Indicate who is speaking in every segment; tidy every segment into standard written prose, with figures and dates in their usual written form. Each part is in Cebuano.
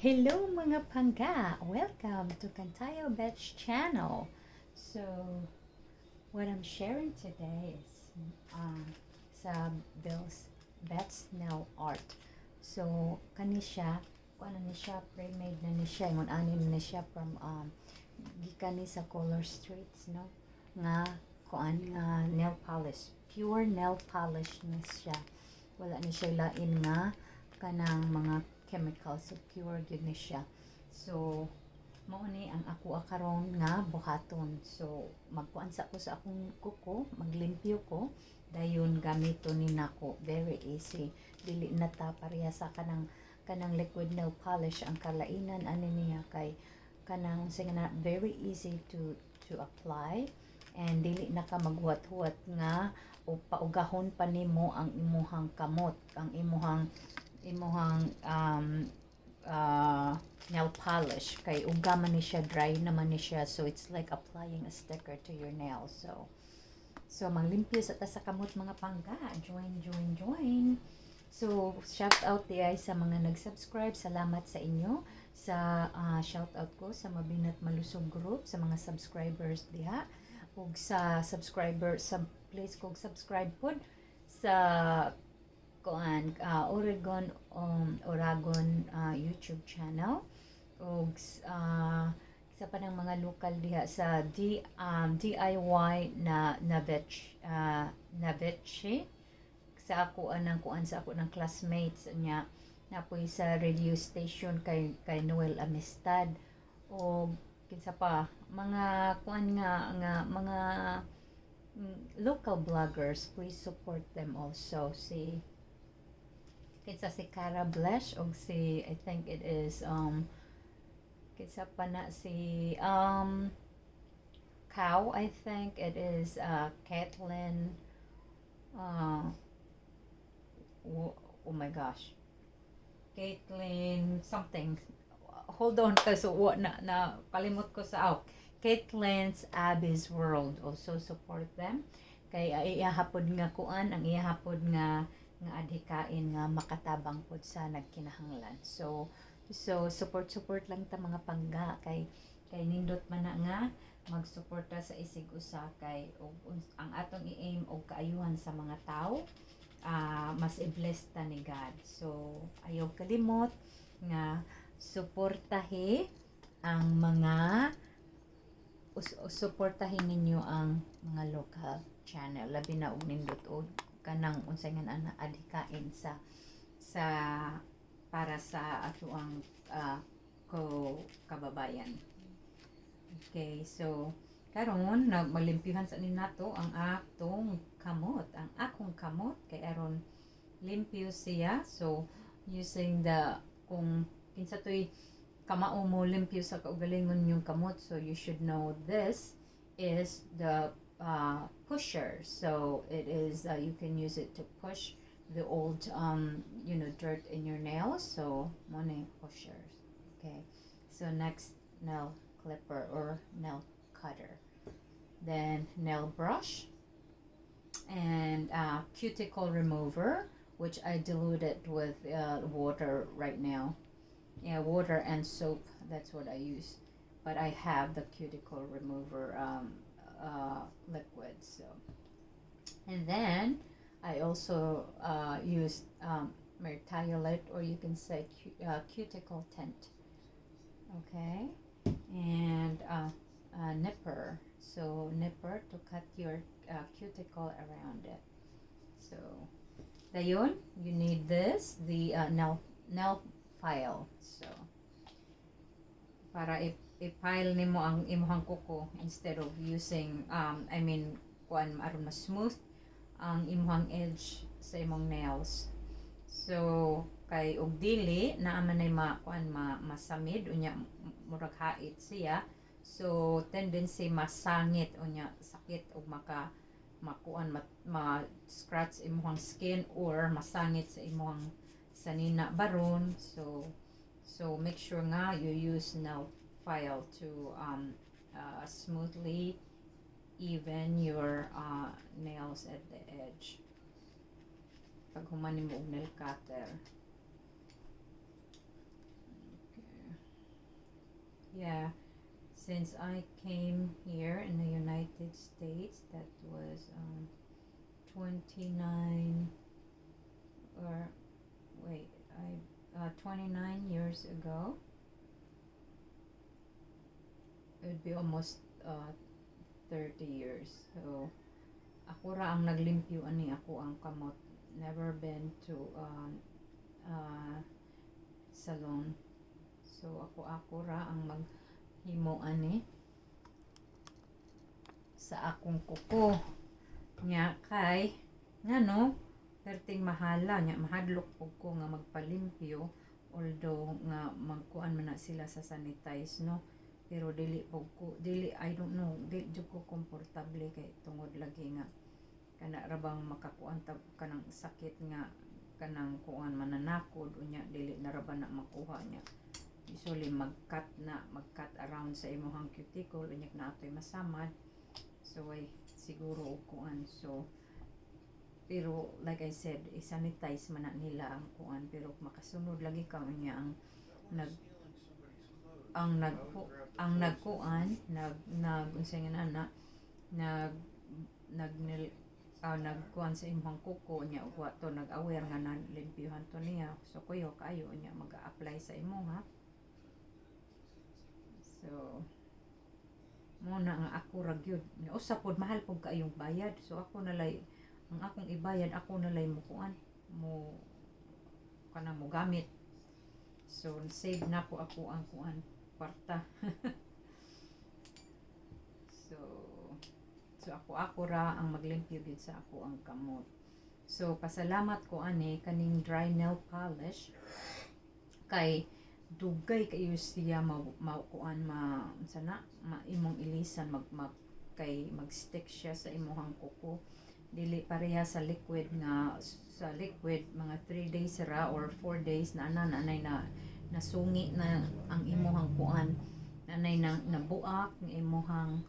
Speaker 1: Hello, mga pangga! Welcome to Cantayo Betch channel. So, what I'm sharing today is sa Bill's Bet's Nail Art. So, kani siya, kung ano ni siya, pre-made na ni siya, ingon ani na ni siya from gikan ni sa Color Streets, no? Nga, kuan nga nail polish. Pure nail polish ni siya. Wala ni siya lain nga kanang mga chemicals. So, pure gyud ni siya. So, mao ni ang ako karon nga buhaton. So, magkuan sa ko sa akong kuko, maglimpyo ko, dayon gamito ni nako. Very easy. Dili na ta pareha sa kanang liquid nail polish. Ang kalainan ani niya kay kanang unsa nga na, very easy to apply and dili na ka maghuwat-huwat nga o paugahon pa nimo ang imuhang kamot, ang imuhang nail polish kay uga man ni siya, dry naman ni siya, so it's like applying a sticker to your nail. So manglimpyo sa ta sa kamot, mga pangga. Join, join, join. So shout out diay sa mga nag-subscribe. Salamat sa inyo. Sa shout out ko sa Mabinat Malusog Group, sa mga subscribers diha ug sa subscriber sa place kog subscribe pod sa kuan Oregon Oragon YouTube channel ug isa pa ng mga local diha sa D, DIY na Navech Naveche sa ako anang kuan sa ako ng classmates niya napoy sa radio station kay Noel Amistad o kinsa pa mga kuan nga mga local bloggers. Please support them also. Si kinsa, si Cara Blesh og si, I think it is kinsa pa na, si Cow, I think it is Caitlin, oh my gosh, Caitlin something. Hold on kasi wa na na kalimot ko sa, oh, Caitlin's Abby's World. Also support them kay iyahapod nga kuan ang iyahapod nga adhikain nga makatabang pod sa nagkinahanglan. So support, support lang ta, mga pangga, kay nindot man na nga magsuporta sa isig usa kay og ang atong i-aim og kaayuhan sa mga tao, mas i-bless ta ni God. So ayaw kalimot nga suportahi ang mga suportahin ninyo ang mga local channel, labi na og nindot og kanang unsay nga ana adhikain sa para sa atoang ko kababayan. Okay, so karon nagmalimpyuhan sa ni nato ang atong kamot, ang akong kamot kay aron limpyo siya. So using the, kung kinsa toy kamao mo limpyo sa kaugalingon yung kamot, so you should know this is the pusher. So it is you can use it to push the old dirt in your nails. So mao ni pushers. Okay, so next, nail clipper or nail cutter, then nail brush and cuticle remover, which I diluted with water right now. Yeah, water and soap, that's what I use, but I have the cuticle remover liquid. So, and then I also used merthiolate, or you can say cuticle tint. Okay, and a nipper. So nipper to cut your cuticle around it. So, dayon, you need this, the nail file. So, para i-file nimo ang imuhang kuko instead of using I mean, kuan aron mas smooth ang imuhang edge sa imong nails. So kay og dili naa man ay ma kuan ma masamid unya murag hait siya. So tendency masangit unya sakit og maka makuan ma scratch imuhang skin or masangit sa imuhang sanina baron. So make sure nga you use nail file to smoothly even your nails at the edge pag human nimo og nail cutter. Okay. Yeah, since I came here in the United States, that was 29 or wait, I 29 years ago. It would be almost 30 years. So, ako ra ang naglimpyo ani akoang kamot. Never been to salon. So, ako ra ang maghimo ani sa akong kuko. Nya kay ngano perting mahala, nya mahadlok pud ko nga magpalimpyo, although nga magkuan man na sila sa sanitize, no, pero dili pud ko, dili, I don't know, dili jud ko komportable kay tungod lagi nga kana ra bang makakuan ta kanang sakit nga kanang kuan, mananakod, unya dili na ra ba na makuha niya. Usually mag-cut na, mag-cut around sa imong cuticle, unya na atoy masamad. So ay siguro og kuan. So pero like I said, i-sanitize man na nila ang kuan, pero makasunod lagi ka, unya ang nagkuan, nag nag unsa nga na nag nag nil nagkuan sa imong kuko nya ug wa to nag-aware nga nalimpyuhan to niya. So kuyo kaayo unya mag-apply sa imo ha. So mo na nga ako ra gyud. Usa pod, mahal pud kaayong bayad, so ako nalay ang akong ibayad, ako nalay mo kuan, mo kanang mo gamit. So save na po ako ang kuan, kwarta. So ako ra ang maglimpyo gid sa akoang kamot. So pasalamat ko ani kaning dry nail polish kay dugay kayo siya ma, kuan, ma unsa na ma imong ilisan, mag kay mag-stick siya sa imong kuko, dili pareha sa liquid nga sa liquid mga 3 days ra or 4 days na ana nanay na nasungi na ang imuhang kuan, nanay na nabuak ng imuhang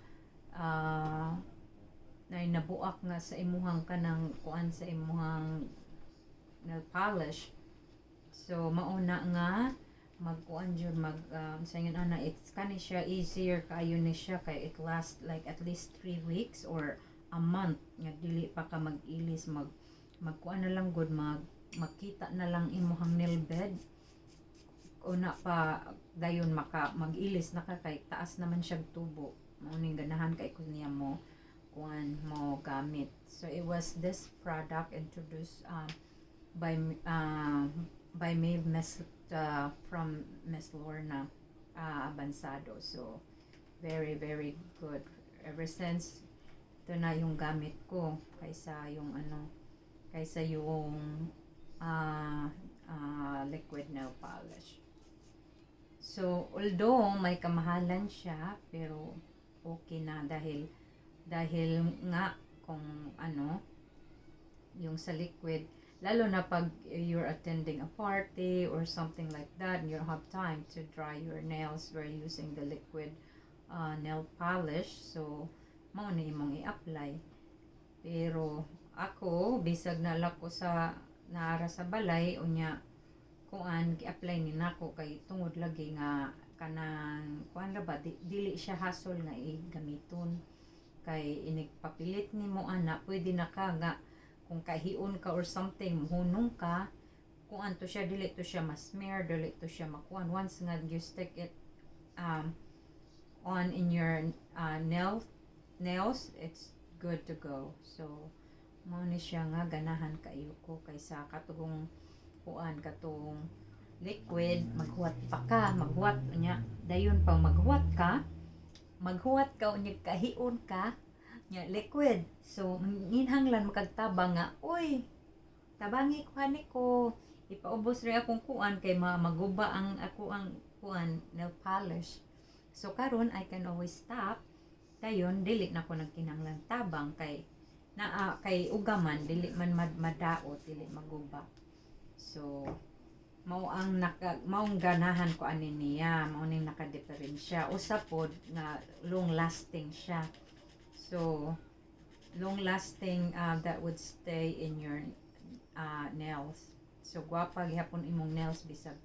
Speaker 1: nay nabuak nga sa imuhang kanang kuan, sa imuhang nail polish. So mauna nga magkuan jud, mag sa ingon ana, it's kani siya, easier kaayo ni siya kay it last like at least 3 weeks or a month nga dili pa ka mag-ilis. Magkuan na lang gud, makita na lang imuhang nail bed, una pa dayon maka mag-ilis na ka kay taas naman siya tubo. Mao ning ganahan kay ko niya mo kuan, mo gamit. So it was this product introduced by Maeve Miss from Miss Lorna Abansado. So very, very good. Ever since, ito na yung gamit ko kaysa yung ano, kaysa yung liquid nail polish. So although may kamahalan siya, pero okay na dahil nga kung ano yung sa liquid, lalo na pag you're attending a party or something like that and you don't have time to dry your nails while using the liquid nail polish, so mao ni imong i-apply. Pero ako, bisag na ko sa naara sa balay, unya kuan, gi-apply ni nako kay tungod lagi nga kanang kuan ra ba, dili siya hasol nga i-gamiton kay inig papilit nimo ana, pwede na ka nga kung kahion ka or something, muhunong ka, kuan to siya, dili to siya ma-smear, dili to siya makuan once nga you stick it on in your nails, it's good to go. So mao ni siya nga ganahan kaayo ko kaysa katong kuan, katong liquid, maghuwat pa ka, maghuwat, unya dayon pa maghuwat ka, unya kahion ka nya liquid. So nginhanglan makagtabang nga, "Uy, tabangi ko hani ko, ipaubos rin akong kuan kay maguba ang ako ang kuan, nail polish." So karon I can always stop, dayon dili na ko nagkinahanglan tabang kay naa kay ugaman dili man madaot, dili maguba. So mao ang naka maong ganahan ko ani niya, mao ning nakadiferensya. Usa pod nga long lasting siya. So long lasting that would stay in your nails. So gwapa gihapon imong nails bisag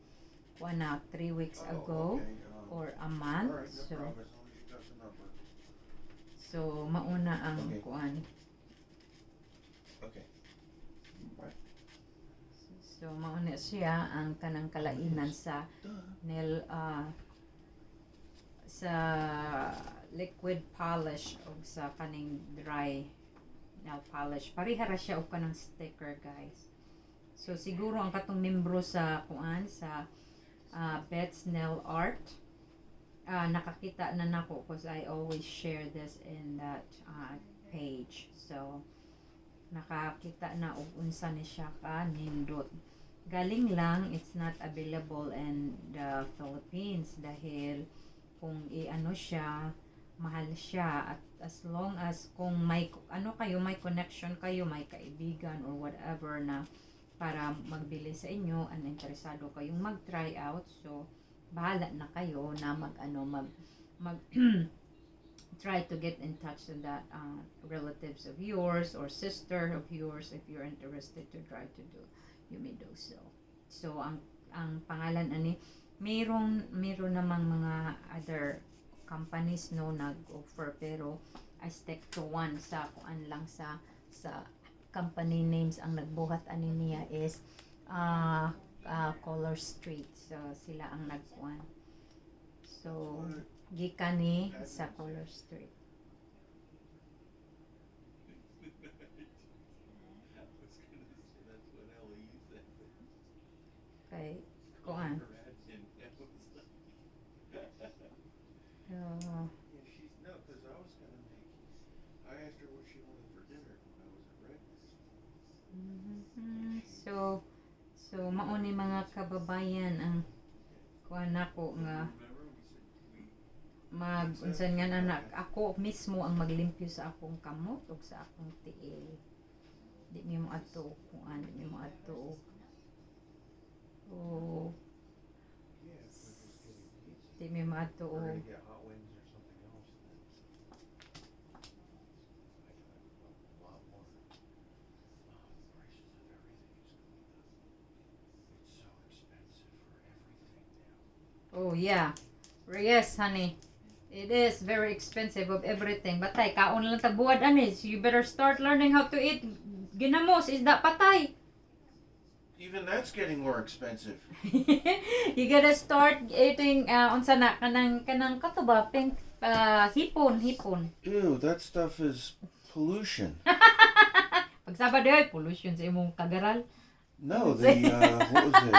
Speaker 1: kuan na 3 weeks
Speaker 2: Oh,
Speaker 1: ago.
Speaker 2: okay.
Speaker 1: or a month.
Speaker 2: All right, no
Speaker 1: So
Speaker 2: problem, as long as you got the number.
Speaker 1: so mauna ang kuan.
Speaker 2: Okay. Bye.
Speaker 1: So mauna siya ang kanang kalainan sa
Speaker 2: Duh.
Speaker 1: nail sa liquid polish o sa kaning dry nail polish. Pareha ra siya og kanang sticker, guys. So siguro ang katong membro sa kuan sa Beth's Nail Art, nakakita na nako because I always share this in that page. So nakakita na og unsa ni siya ka nindot. Galing lang it's not available in the Philippines dahil kung i-ano siya, mahal siya, at as long as kung may ano kayo, may connection kayo, may kaibigan or whatever na para magbili sa inyo and interesado kayong mag-try out, so bahala na kayo na mag ano mag mag try to get in touch with that relatives of yours or sister of yours. If you're interested to try to do, you may do so. So ang pangalan ani, mayroon namang mga other companies, no, nag-offer, pero I stick to one sa kuan lang, sa company names. Ang nagbuhat ani niya is Color Street. So sila ang nagkuan, so gikan ni sa Color Street.
Speaker 2: I was gonna say that's what Ellie said.
Speaker 1: Kay kuan
Speaker 2: Imagine. I was like, yeah, she's no, because I was gonna make. I asked her what she wanted for dinner when I was at Redness.
Speaker 1: So mao ni, mga kababayan, ang kuan nako nga
Speaker 2: Remember we said we
Speaker 1: mag unsa nga anak, ako mismo ang maglimpyo sa akong kamot ug sa akong tiil. Di mi mo adto kuan, di mi mo adto o
Speaker 2: Yeah, if we're just getting pizza.
Speaker 1: Di mi mo adto
Speaker 2: We're
Speaker 1: og
Speaker 2: gonna get hot wings or something else. Then I a lot more. Oh, the prices of everything is going up. It's so expensive for everything now.
Speaker 1: Oh yeah. Yes, honey. It is very expensive of everything. Batay, kaon lang tagbuwad ani. So you better start learning how to eat ginamos, isda patay.
Speaker 2: Even that's getting more expensive.
Speaker 1: You gotta start eating unsa na kanang kato ba, pink, hipon, hipon.
Speaker 2: Ew, that stuff is pollution.
Speaker 1: Pagsaba diay, pollution sa imong kagaral.
Speaker 2: No, the what was it?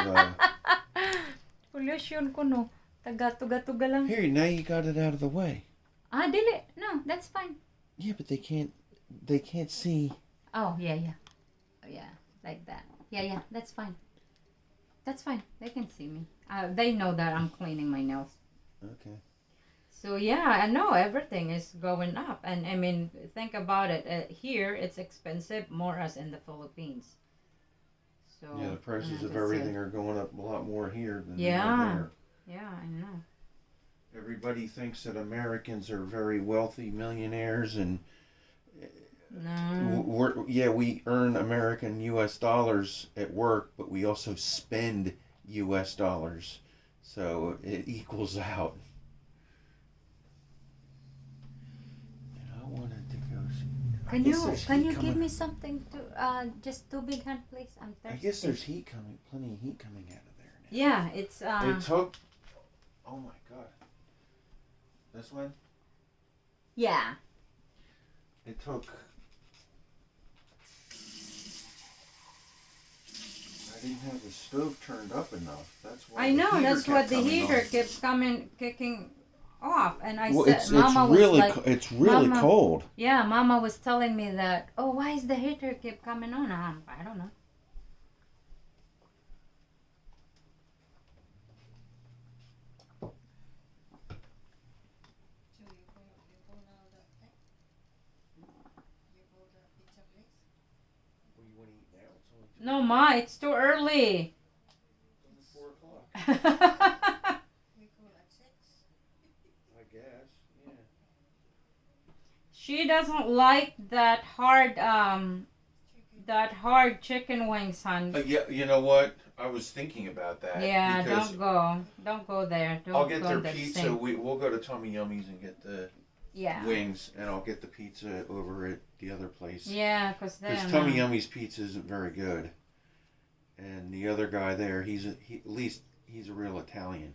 Speaker 1: Pollution kuno. Taga tuga-tuga lang.
Speaker 2: Here, now you got it out of the way.
Speaker 1: Ah, dili. No, that's fine.
Speaker 2: Yeah, but they can't. They can't see.
Speaker 1: Oh, yeah. Oh, yeah, like that. Yeah, that's fine. That's fine. They can see me. They know that I'm cleaning my nails.
Speaker 2: Okay.
Speaker 1: So yeah, I know everything is going up, and I mean, think about it. Here, it's expensive, more as in the Philippines. So
Speaker 2: Yeah, the prices of
Speaker 1: that's
Speaker 2: everything
Speaker 1: it.
Speaker 2: Are going up a lot more here than they are there.
Speaker 1: Yeah, I know.
Speaker 2: Everybody thinks that Americans are very wealthy millionaires, and
Speaker 1: No.
Speaker 2: we're, yeah, we earn American U.S. dollars at work, but we also spend U.S. dollars, so it equals out. And I wanted to go see. I
Speaker 1: Can
Speaker 2: guess
Speaker 1: you
Speaker 2: there's
Speaker 1: can
Speaker 2: heat
Speaker 1: you give
Speaker 2: coming-
Speaker 1: me something to just tubig hand, please? I'm thirsty.
Speaker 2: I guess there's heat coming, plenty of heat coming out of there now.
Speaker 1: Yeah, it's
Speaker 2: It took. Oh my God. This one.
Speaker 1: Yeah.
Speaker 2: It took. I didn't have the stove turned up enough. That's why
Speaker 1: I
Speaker 2: the
Speaker 1: know,
Speaker 2: heater
Speaker 1: that's
Speaker 2: kept
Speaker 1: what the
Speaker 2: coming
Speaker 1: heater
Speaker 2: on.
Speaker 1: kept coming kicking off, and I
Speaker 2: Well,
Speaker 1: said,
Speaker 2: it's
Speaker 1: Mama was
Speaker 2: really
Speaker 1: like,
Speaker 2: it's really cold.
Speaker 1: Yeah, Mama was telling me that. "Oh, why is the heater keep coming on?" I don't know.
Speaker 3: So you go now the thing? You go the pizza place?
Speaker 2: What do you want to eat now? It's only 2
Speaker 1: No, Ma, it's too early.
Speaker 2: It's only 4 o'clock.
Speaker 3: We go at 6.
Speaker 2: I guess. Yeah.
Speaker 1: She doesn't like that hard
Speaker 3: Chicken.
Speaker 1: that hard chicken wings, hon.
Speaker 2: Yeah, you know what? I was thinking about that.
Speaker 1: Yeah,
Speaker 2: because
Speaker 1: don't go. Don't go there. Don't
Speaker 2: I'll get
Speaker 1: go
Speaker 2: their
Speaker 1: in that
Speaker 2: pizza.
Speaker 1: same-
Speaker 2: We'll go to Tummy Yummies and get the wings, and I'll get the pizza over at the other place.
Speaker 1: Yeah, because
Speaker 2: Because
Speaker 1: then
Speaker 2: Tummy Yummy's pizza isn't very good, and the other guy there, at least he's a real Italian.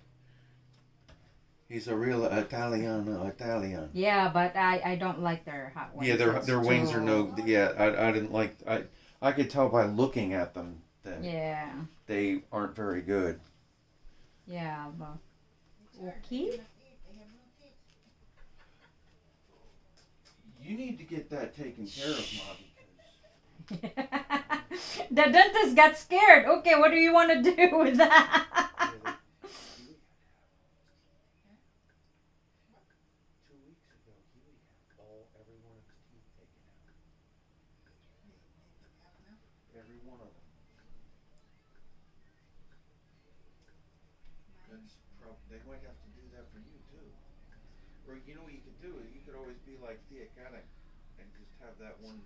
Speaker 2: He's a real Italian.
Speaker 1: Yeah, but I don't like their hot wings.
Speaker 2: Yeah, their
Speaker 1: It's
Speaker 2: their wings are
Speaker 1: too-
Speaker 2: no. Yeah, I didn't like I could tell by looking at them that
Speaker 1: Yeah,
Speaker 2: they aren't very good.
Speaker 1: yeah, but
Speaker 3: It's hard. I
Speaker 1: Okay.
Speaker 3: cannot eat. I have no teeth.
Speaker 2: You need to get that taken care of, Ma, because
Speaker 1: the dentist got scared. Okay, what do you want to do with that?
Speaker 2: 2 weeks ago he would have all every one of his teeth taken out.
Speaker 3: They took out now.
Speaker 2: Every one of them.
Speaker 3: Mine.
Speaker 2: They might have to do that for you too. Or you know what you could do? You could always be like Thea Kadek and just have that one.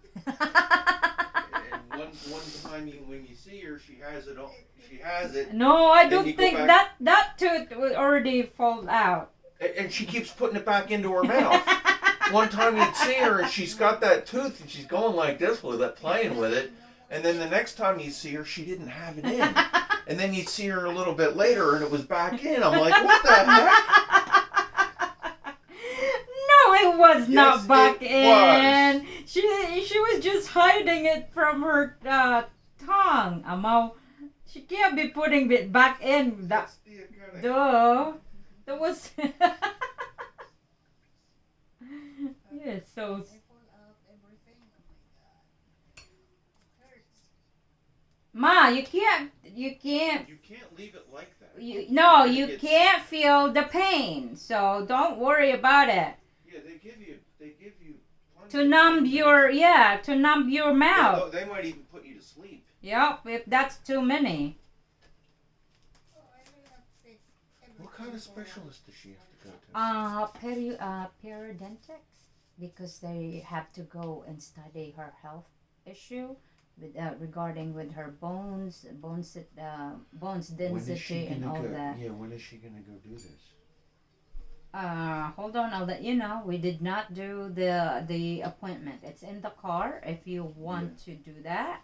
Speaker 2: And one time when you see her, she has it. All, she has it,
Speaker 1: No, I
Speaker 2: Then
Speaker 1: don't
Speaker 2: you go
Speaker 1: think
Speaker 2: back-
Speaker 1: that tooth would already fall out.
Speaker 2: and she keeps putting it back into her mouth. One time you'd see her and she's got that tooth and she's going like this with it, playing with it. And then the next time you see her, she didn't have it in. And then you'd see her a little bit later and it was back in. I'm like, what the heck?
Speaker 1: No, it was
Speaker 2: Yes,
Speaker 1: not back
Speaker 2: it
Speaker 1: in. She was just hiding it from her tongue. Amaw, she can't be putting it back in. That
Speaker 2: That's Thea Kadek.
Speaker 1: duh. That was. Yeah, so
Speaker 3: They fall out everything. Oh my God. It hurts.
Speaker 1: Ma, you can't
Speaker 2: You can't leave it like that.
Speaker 1: you, no,
Speaker 2: You're
Speaker 1: you
Speaker 2: gonna get
Speaker 1: can't feel the pain. So don't worry about it.
Speaker 2: Yeah, they give you plenty
Speaker 1: To
Speaker 2: of
Speaker 1: numb
Speaker 2: pain
Speaker 1: your yeah, to numb your
Speaker 2: meds.
Speaker 1: mouth.
Speaker 2: They might even put you to sleep.
Speaker 1: Yep, if that's too many.
Speaker 3: Oh, I will not take
Speaker 2: What kind of
Speaker 3: everything for one.
Speaker 2: specialist does she have to go to?
Speaker 1: Periodontics, because they have to go and study her health issue with regarding with her bones
Speaker 2: When is she
Speaker 1: density and
Speaker 2: gonna
Speaker 1: all
Speaker 2: go?
Speaker 1: that.
Speaker 2: Yeah, when is she gonna go do this?
Speaker 1: Hold on, I'll let you know. We did not do the appointment. It's in the car. If you want to do that,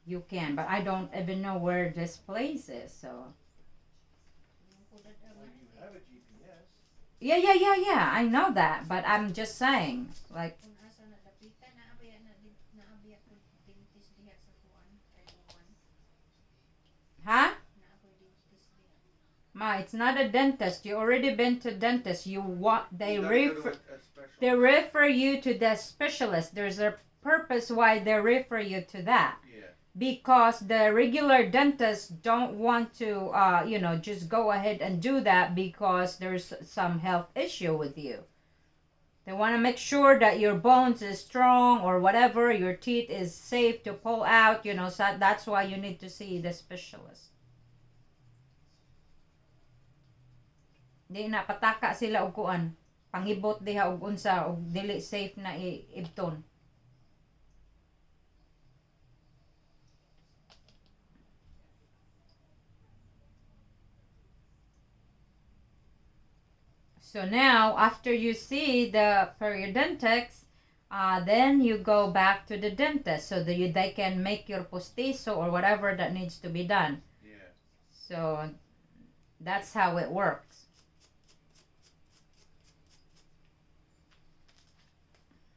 Speaker 1: you can. But I don't even know where this place is. So
Speaker 3: Yung pudad
Speaker 2: Well,
Speaker 3: naman.
Speaker 2: you have a GPS.
Speaker 1: yeah. I know that, but I'm just saying, like,
Speaker 3: Kung asa na dapitan, naabiya na din, naabiya ko dentist diha sa kuan, kay
Speaker 1: huh?
Speaker 3: Naaboy dentist diha.
Speaker 1: Ma, it's not a dentist. You already been to dentist. You want they
Speaker 2: You gotta go to
Speaker 1: refer
Speaker 2: a specialist.
Speaker 1: they refer you to the specialist. There's a purpose why they refer you to that.
Speaker 2: Yeah.
Speaker 1: Because the regular dentists don't want to just go ahead and do that because there's some health issue with you. They want to make sure that your bones is strong or whatever, your teeth is safe to pull out, so that's why you need to see the specialist. Di na pataka sila og kuan. Pangibot diha og unsa og dili safe na ibton. So now, after you see the periodontics, then you go back to the dentist so that they can make your postizo or whatever that needs to be done.
Speaker 2: Yeah.
Speaker 1: So that's how it works.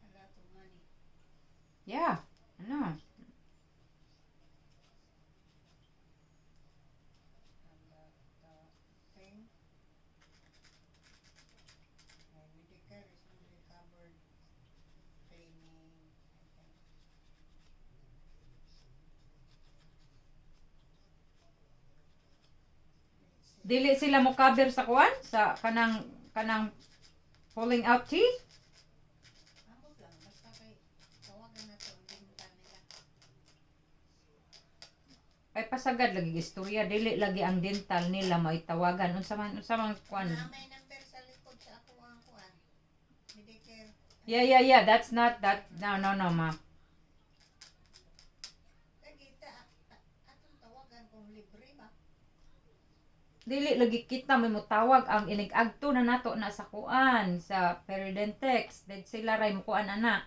Speaker 3: A lot of money.
Speaker 1: Yeah, I know.
Speaker 3: And the thing, my Medicare is only covered cleaning, I think. Let's see.
Speaker 1: Dili sila mo cover sa kuan sa kanang pulling out teeth.
Speaker 3: Ambot lang, basta kay tawagan na to ang dental nila.
Speaker 1: Ay pasagad lagi istorya dili lagi ang dental nila maitawagan unsa man kuan.
Speaker 3: Naa may number sa likod sa ako ang kuan. Medicare.
Speaker 1: Yeah. That's not that. No, ma. Dili lagi kita may mutawag ang inig-agto na nato na sa kuan sa Peridentex. Then sila ray mukuan ana.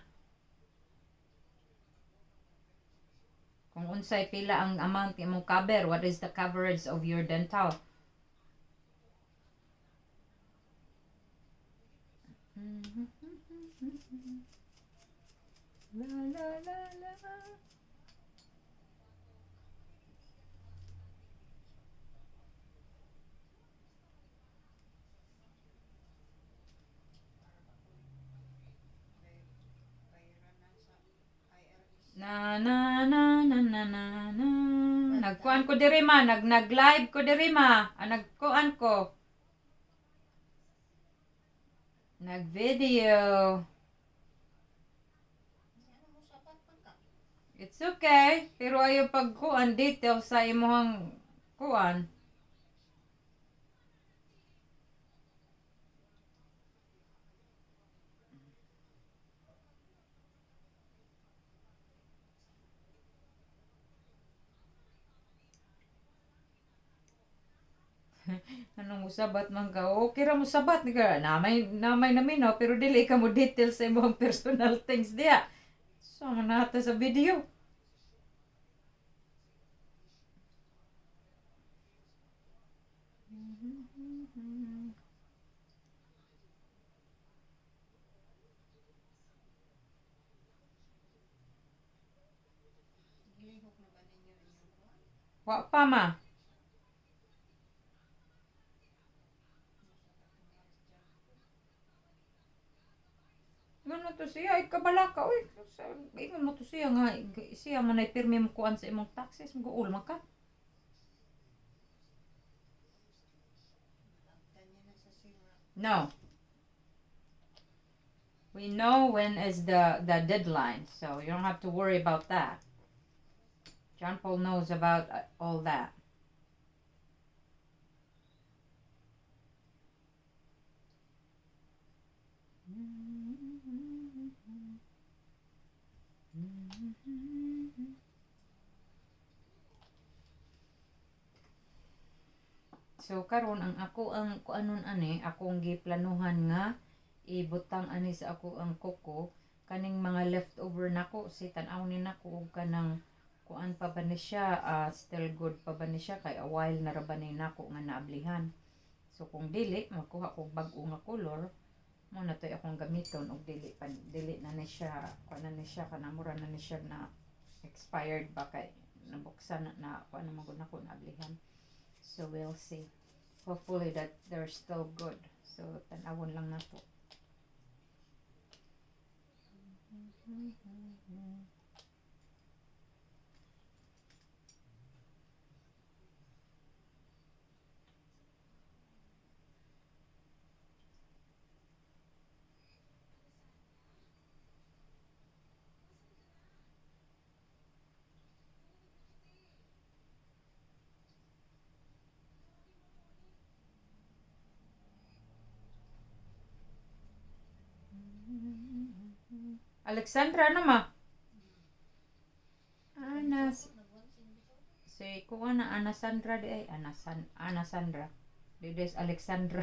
Speaker 1: Kung unsay pila ang amount imong cover, what is the coverage of your dental? La la la la.
Speaker 3: Bayaran na sa IRS.
Speaker 1: Na na na na na na na. Nagkuan ko diri ma, nag live ko diri ma. Ah, nagkuan ko. Nag-video.
Speaker 3: Ano mo sapat man ka?
Speaker 1: It's okay, pero ayaw pagkuan detail sa imong kuan. Anong usabat man ka? Okay ra mo sabat ni ka. Namay namay naminaw pero dili ka mo detail sa imong personal things diya. So man nata sa video.
Speaker 3: Gilihok na ba ninyo inyong kuan?
Speaker 1: Wa pa ma. Ingon mo to siya, ay kabala ka, uy. Ingon mo to siya nga, siya man ay pirmi mo kuan sa imong taxes, mag-uul man ka.
Speaker 3: Malabtan niya na sa sira.
Speaker 1: No. We know when is the deadline, so you don't have to worry about that. John Paul knows about all that. So karon ang ako ang kuanon ani akong giplanuhan nga ibutang ani sa ako ang kuko kaning mga leftover nako si tan-aw ni nako og kanang kuan pa ba ni siya, still good pa ba ni siya kay a while na ra ba ni nako nga naablihan. So kung dili makuha kog bag-o nga color mo na to'y akong gamiton og dili pa dili na ni siya kuan na ni siya kanang mura na ni siya na expired ba kay nabuksan na, na kuan na man gud nako naablihan. So we'll see. Hopefully that they're still good. So tan-awon lang nato. Alexandra, ano ma? Ana, si kuha na Ana Sandra di ay Ana San Ana Sandra. Di des Alexandra.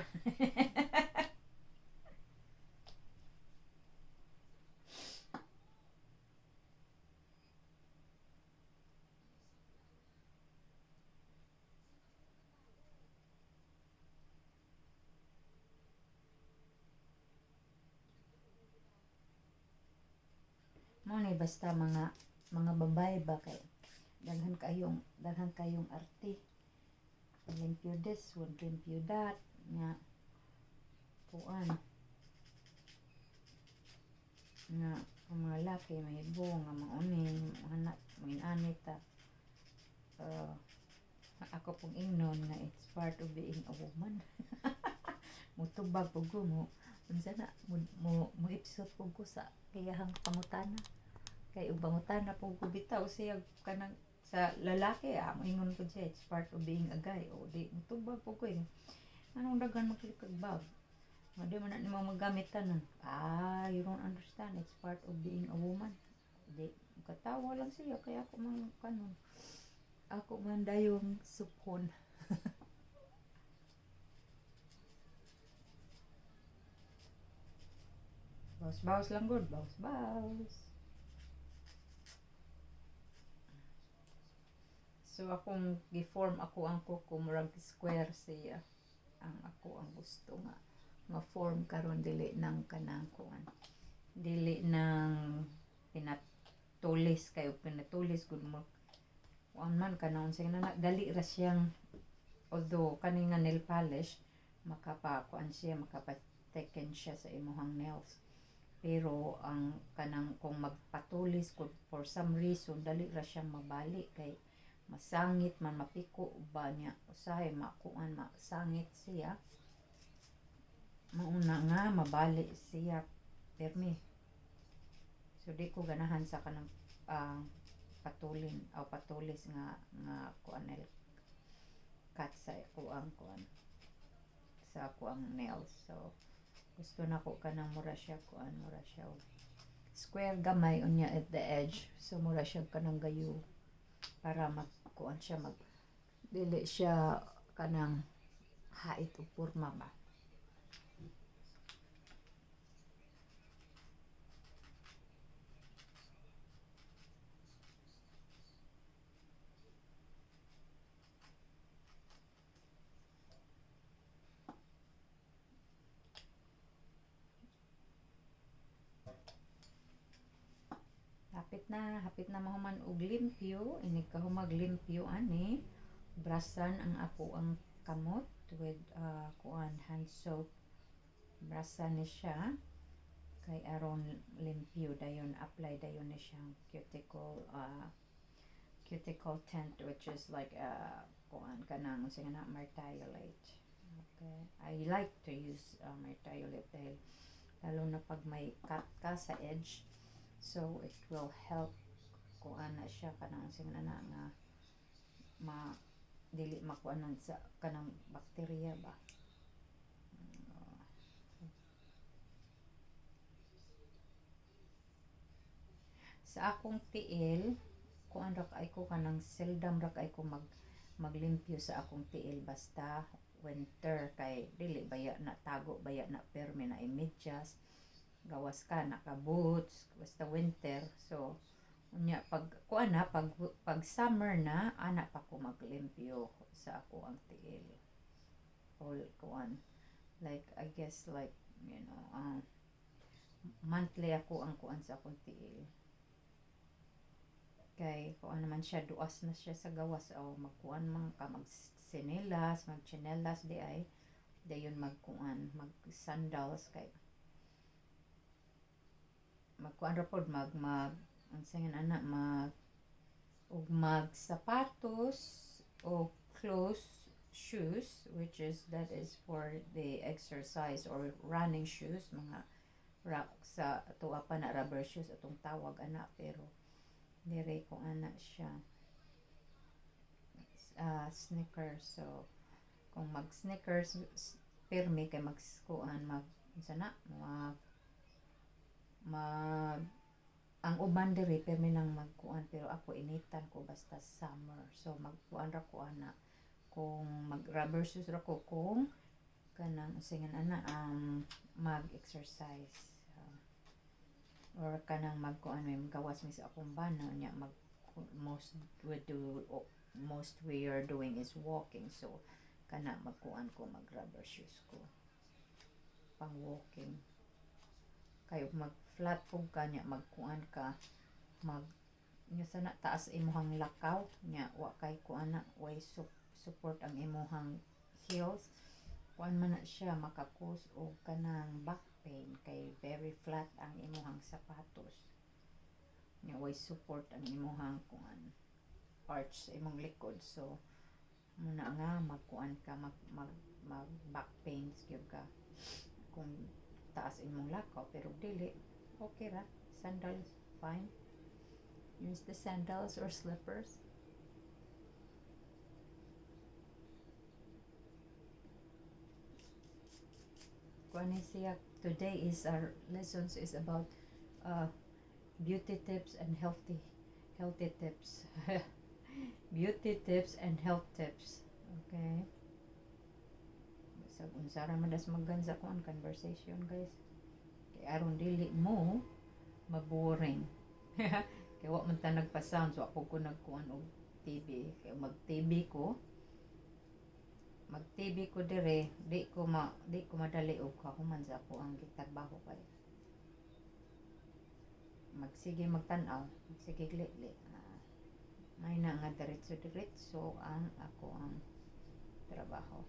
Speaker 1: Mo ni basta mga babae ba kay daghan kayong arte. Limpyo this, one limpyo that nga kuan nga ang mga laki may nga mauning anak mga ta. Ako pong ingnon nga it's part of being a woman. Mutubag pug ko mo unsa na mo ipsot pug ko sa iyahang pangutana kay ug pangutana pug ko bitaw siya kanang sa lalaki, moingon ko siya it's part of being a guy o di mutubag pug ko eh. Anong daghan man kag bag nga di man na nimo magamit tanan, you don't understand, it's part of being a woman. Di katawa lang siya kaya ako man kanon ako man dayong suphon. Bawas-bawas lang gud, bawas-bawas. So akong gi-form ako ang kuko, murag square siya. Ang ako ang gusto nga nga form karon, dili nang kanang kuan. Dili nang pinatulis, kayo pinatulis gud mo kuan man kanang unsa na dali ra siyang, although kani nga nail polish makapa kuan siya, makapa thicken siya sa imuhang nails, pero ang kanang kung magpatulis ko, for some reason dali ra siyang mabali kay masangit man, mapiko ba niya, usahay makuan, masangit siya, mauna nga mabali siya permi. So di ko ganahan sa kanang patulin o patulis nga nga kuan, nail cut sa kuang kuan, sa kuang nails. So gusto na ko kanang mura siya kuan, mura siya og square gamay, unya at the edge, so mura siya kanang gayo para magkuan siya, mag dili siya kanang hait og porma ba. Hapit na mahuman og limpyo. Inig ka humag limpyo ani, brasan ang ako ang kamot with kuan, hand soap. Brasan ni siya kay aron limpyo, dayon apply dayon ni siyang cuticle cuticle tint, which is like kuan, kanang unsa nga na, merthiolate. Okay, I like to use merthiolate dahil lalo na pag may cut ka sa edge, so it will help kuan na siya, kanang unsa nga na nga ma dili makuanan sa kanang bakterya ba. Sa akong tiil, kuan ra kay ko, kanang seldom ra kay ko maglimpyo sa akong tiil basta winter kay dili baya na tago baya na permi na medyas, gawas ka naka boots basta winter. So unya pag kuan na, pag summer na ana pa ko maglimpyo sa ako ang tiil all kuan, like I guess like monthly ako ang kuan sa akong tiil kay kuan naman siya, duas na siya sa gawas o magkuan man ka, magsinelas, magtsinelas di ay dayon magkuan, mag sandals kay magkuan ra pod, mag mag unsa nga ana, mag ug mag sapatos o close shoes, which is that is for the exercise or running shoes, mga ra, sa atoa pa na rubber shoes atong tawag ana, pero dire ko ana siya sneakers. So kung mag sneakers pirmi kay mag kuan, mag unsa na, mag mag ang uban diri pirmi nang magkuan, pero ako initan ko basta summer. So magkuan ra ko ana, kung mag rubber shoes ra ko kung kanang unsa nga ana, mag exercise or kanang magkuan, may gawas mi sa akong bana nya mag most we do, most we are doing is walking, so kana magkuan ko, mag rubber shoes ko pang walking kay mag flat pug ka nya magkuan ka, mag nya sana taas imuhang lakaw nya wa kay kuan na, way support ang imuhang heels, kuan man na siya, maka-cause og kanang back pain kay very flat ang imuhang sapatos nya way support ang imuhang kuan, arch sa imong likod. So muna nga magkuan ka, mag mag mag back pains gyud ka kung taas imong lakaw. Pero dili, okay ra sandals, fine, use the sandals or slippers. Kuan ni siya, today is our lessons is about beauty tips and healthy tips, beauty tips and health tips. Okay, sa unsa ra man das maggan sa kuan, conversation, guys. Kay aron dili mo maboring. Kay wa man ta nagpa-sound, so ako ko nagkuan og TV. Kay mag-TV ko, mag-TV ko dire, di ko madali og kahuman sa ako ang gitrabaho kay magsige magtan-aw, magsige li. Ah, may na nga diretso diretso ang ako ang trabaho.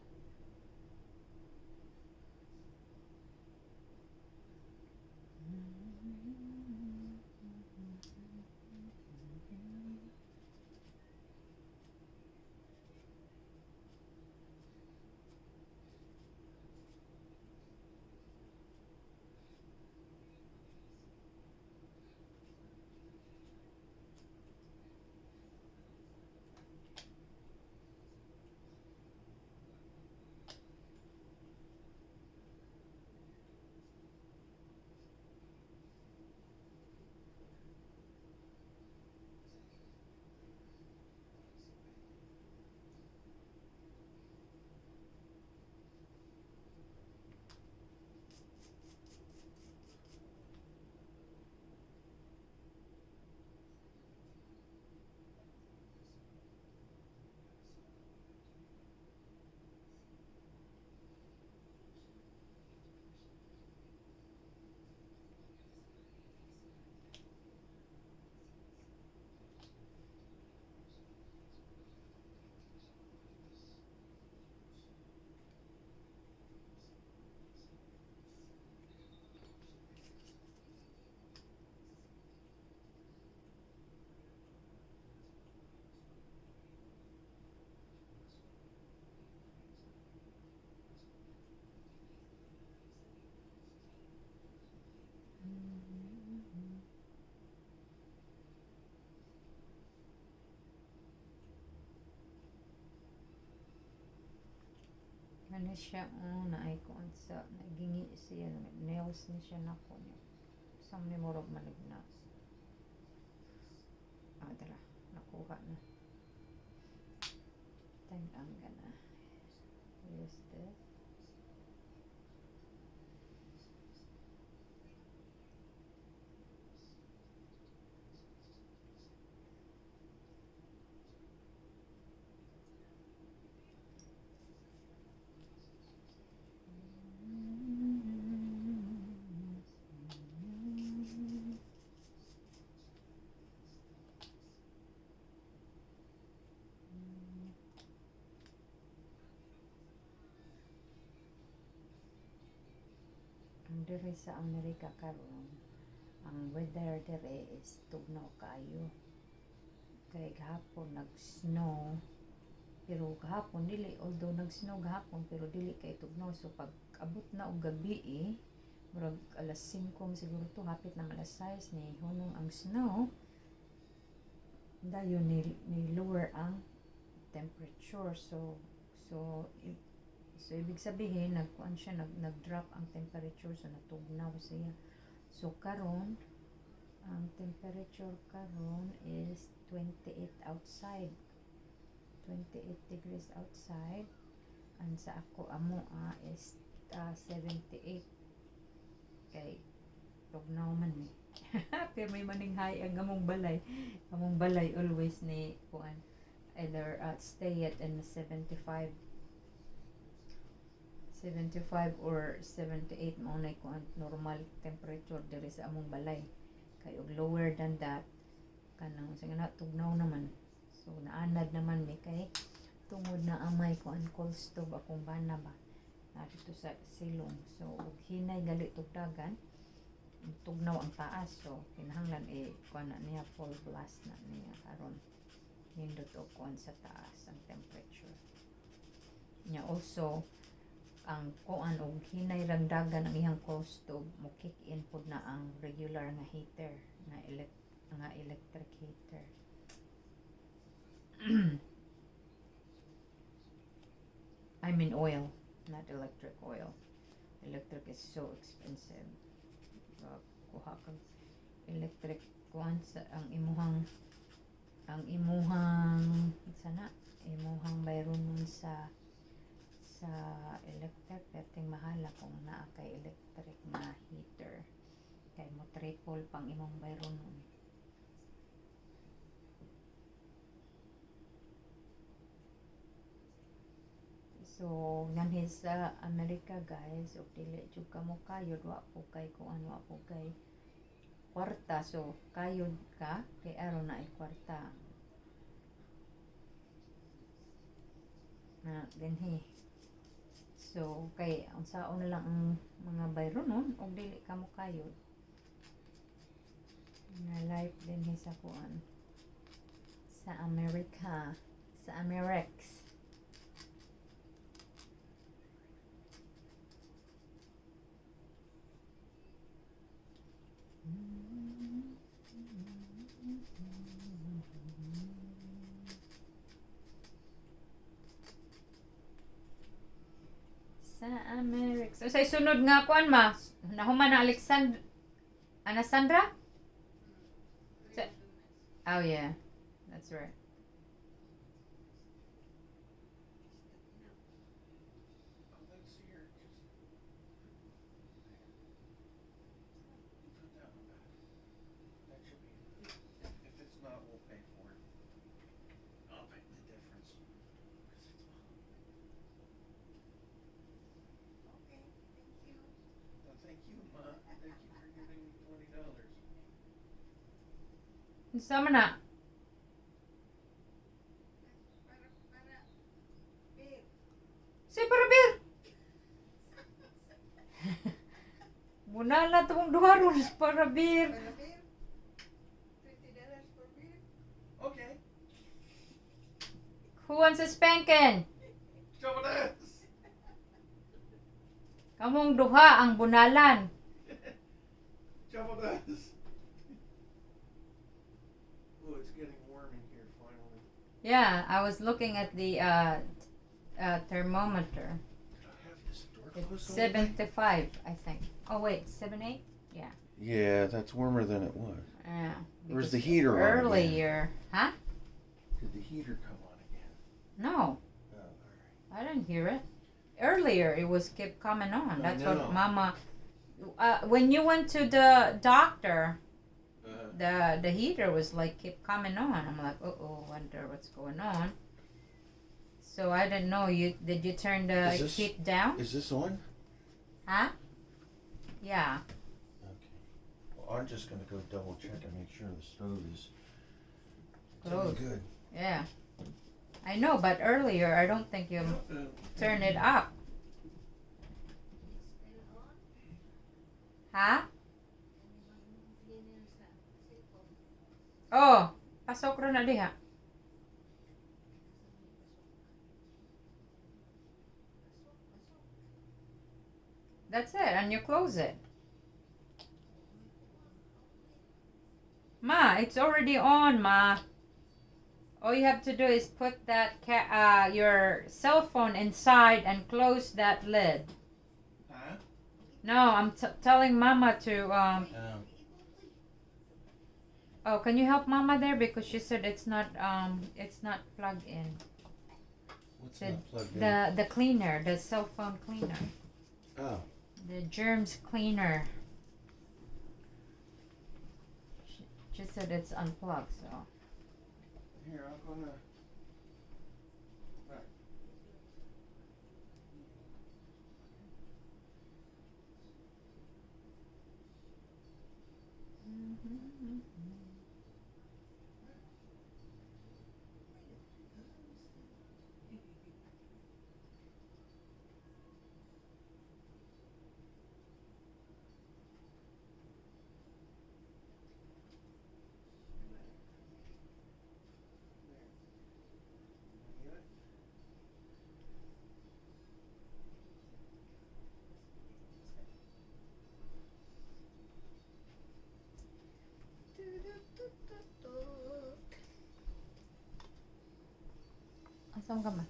Speaker 1: Ano siya, oh, naay kuan sa, nagingi siya, nails ni siya nako niya. Sa ni murag manig na. Ah, dara, nakuha na. Then I'm gonna use this. Ang diri sa Amerika karon, ang weather diri is tugnaw kaayo. Kay gahapon nag-snow, pero gahapon dili, although nag-snow gahapon, pero dili kay tugnaw. So pag abot na og gabi eh, murag alas 5 siguro to, hapit na alas 6 ni hunong ang snow. Dayon ni lower ang temperature, so ibig sabihin nagkuan siya, nag-drop ang temperature, so natugnaw siya. So karon ang temperature karon is 28 outside, 28 degrees outside, and sa ako amo is 78 kay tugnaw man eh. Pero may maning high ang among balay always ni kuan either stay at in 75, 75 or 78, mao na kuan normal temperature diri sa among balay. Kay og lower than that, kanang sa na tugnaw naman. So naanad naman mi kay tungod na amay kuan coal stove akong bana ba na dito sa silong. So og hinay gali tugdagan, tugnaw ang taas, so kinahanglan eh kuan na niya, full blast na niya aron nindot og kuan sa taas ang temperature niya. Also ang kuan, og hinay ragdagan ang iyang coal stove, mo kick in pud na ang regular nga heater nga electric heater. I mean oil, not electric, oil. Electric is so expensive. Kuha kag electric kuan sa ang imuhang sana imuhang bayronon sa electric, perting mahala kung naa kay electric na heater. Triple pang imong bayronon. So, nganhi sa Amerika, guys, ug dili jud ka mo kayod, wa po kay kuan, wa po kay kwarta. So, kayod ka kay aron na ay kwarta. Na dinhi. So, kay unsaon na lang ang mga bayronon ug dili ka mo kayod. Na life dinhi sa kuan sa Amerika, sa Amerix. Sa Amerix. So, sa sunod nga kuan ma, nahuman na Alexandra Anasandra? Oh yeah. That's right.
Speaker 2: Let's see here. Just you put that one back. That should be. If it's not, we'll pay for it. I'll pay the difference. 'Cause it's mine.
Speaker 3: Okay, thank you.
Speaker 2: No, thank you, Ma. Thank you for giving me $20.
Speaker 1: Unsa man na?
Speaker 3: Para, beer.
Speaker 1: Say para beer. Muna na tong duha ron para beer.
Speaker 3: Para beer. $20 for beer.
Speaker 2: Okay.
Speaker 1: Who wants a spanking?
Speaker 2: Show this.
Speaker 1: Kamong duha ang bunalan.
Speaker 2: Shovel this. Oh, it's getting warm in here finally.
Speaker 1: Yeah, I was looking at the thermometer.
Speaker 2: Did I have this door
Speaker 1: It's
Speaker 2: closed all the way?
Speaker 1: 75, I think. Oh wait, 78?
Speaker 2: Yeah, that's warmer than it was.
Speaker 1: Yeah.
Speaker 2: Where's
Speaker 1: because
Speaker 2: the heater on again?
Speaker 1: earlier. Huh?
Speaker 2: Did the heater come on again?
Speaker 1: No,
Speaker 2: Oh, all right.
Speaker 1: I didn't hear it. Earlier it was kept coming on.
Speaker 2: I
Speaker 1: That's
Speaker 2: know.
Speaker 1: what Mama when you went to the doctor, the heater was like kept coming on. I'm like, "Uh oh, wonder what's going on." So I didn't know, you did you turn the
Speaker 2: Is this-
Speaker 1: heat down?
Speaker 2: Is this on?
Speaker 1: Huh? Yeah.
Speaker 2: Okay. Well, I'm just gonna go double check and make sure the stove is doing
Speaker 1: Closed.
Speaker 2: good.
Speaker 1: Yeah. I know, but earlier I don't think you turn it up.
Speaker 3: It's still on.
Speaker 1: Huh?
Speaker 3: Ano bang cleaner sa cellphone?
Speaker 1: Oh, pasok ra na diha.
Speaker 3: Pasok, pasok.
Speaker 1: That's it, and you close it. Ma, it's already on, Ma. All you have to do is put that your cell phone inside and close that lid.
Speaker 2: Huh?
Speaker 1: No, I'm telling Mama to. Oh, can you help Mama there, because she said it's not plugged in.
Speaker 2: What's
Speaker 1: The-
Speaker 2: not plugged in?
Speaker 1: The cleaner, the cell phone cleaner,
Speaker 2: Oh,
Speaker 1: the germs cleaner. She said it's unplugged, so.
Speaker 2: Here, I'm gonna. Right. There. You get it?
Speaker 1: Asan ka man?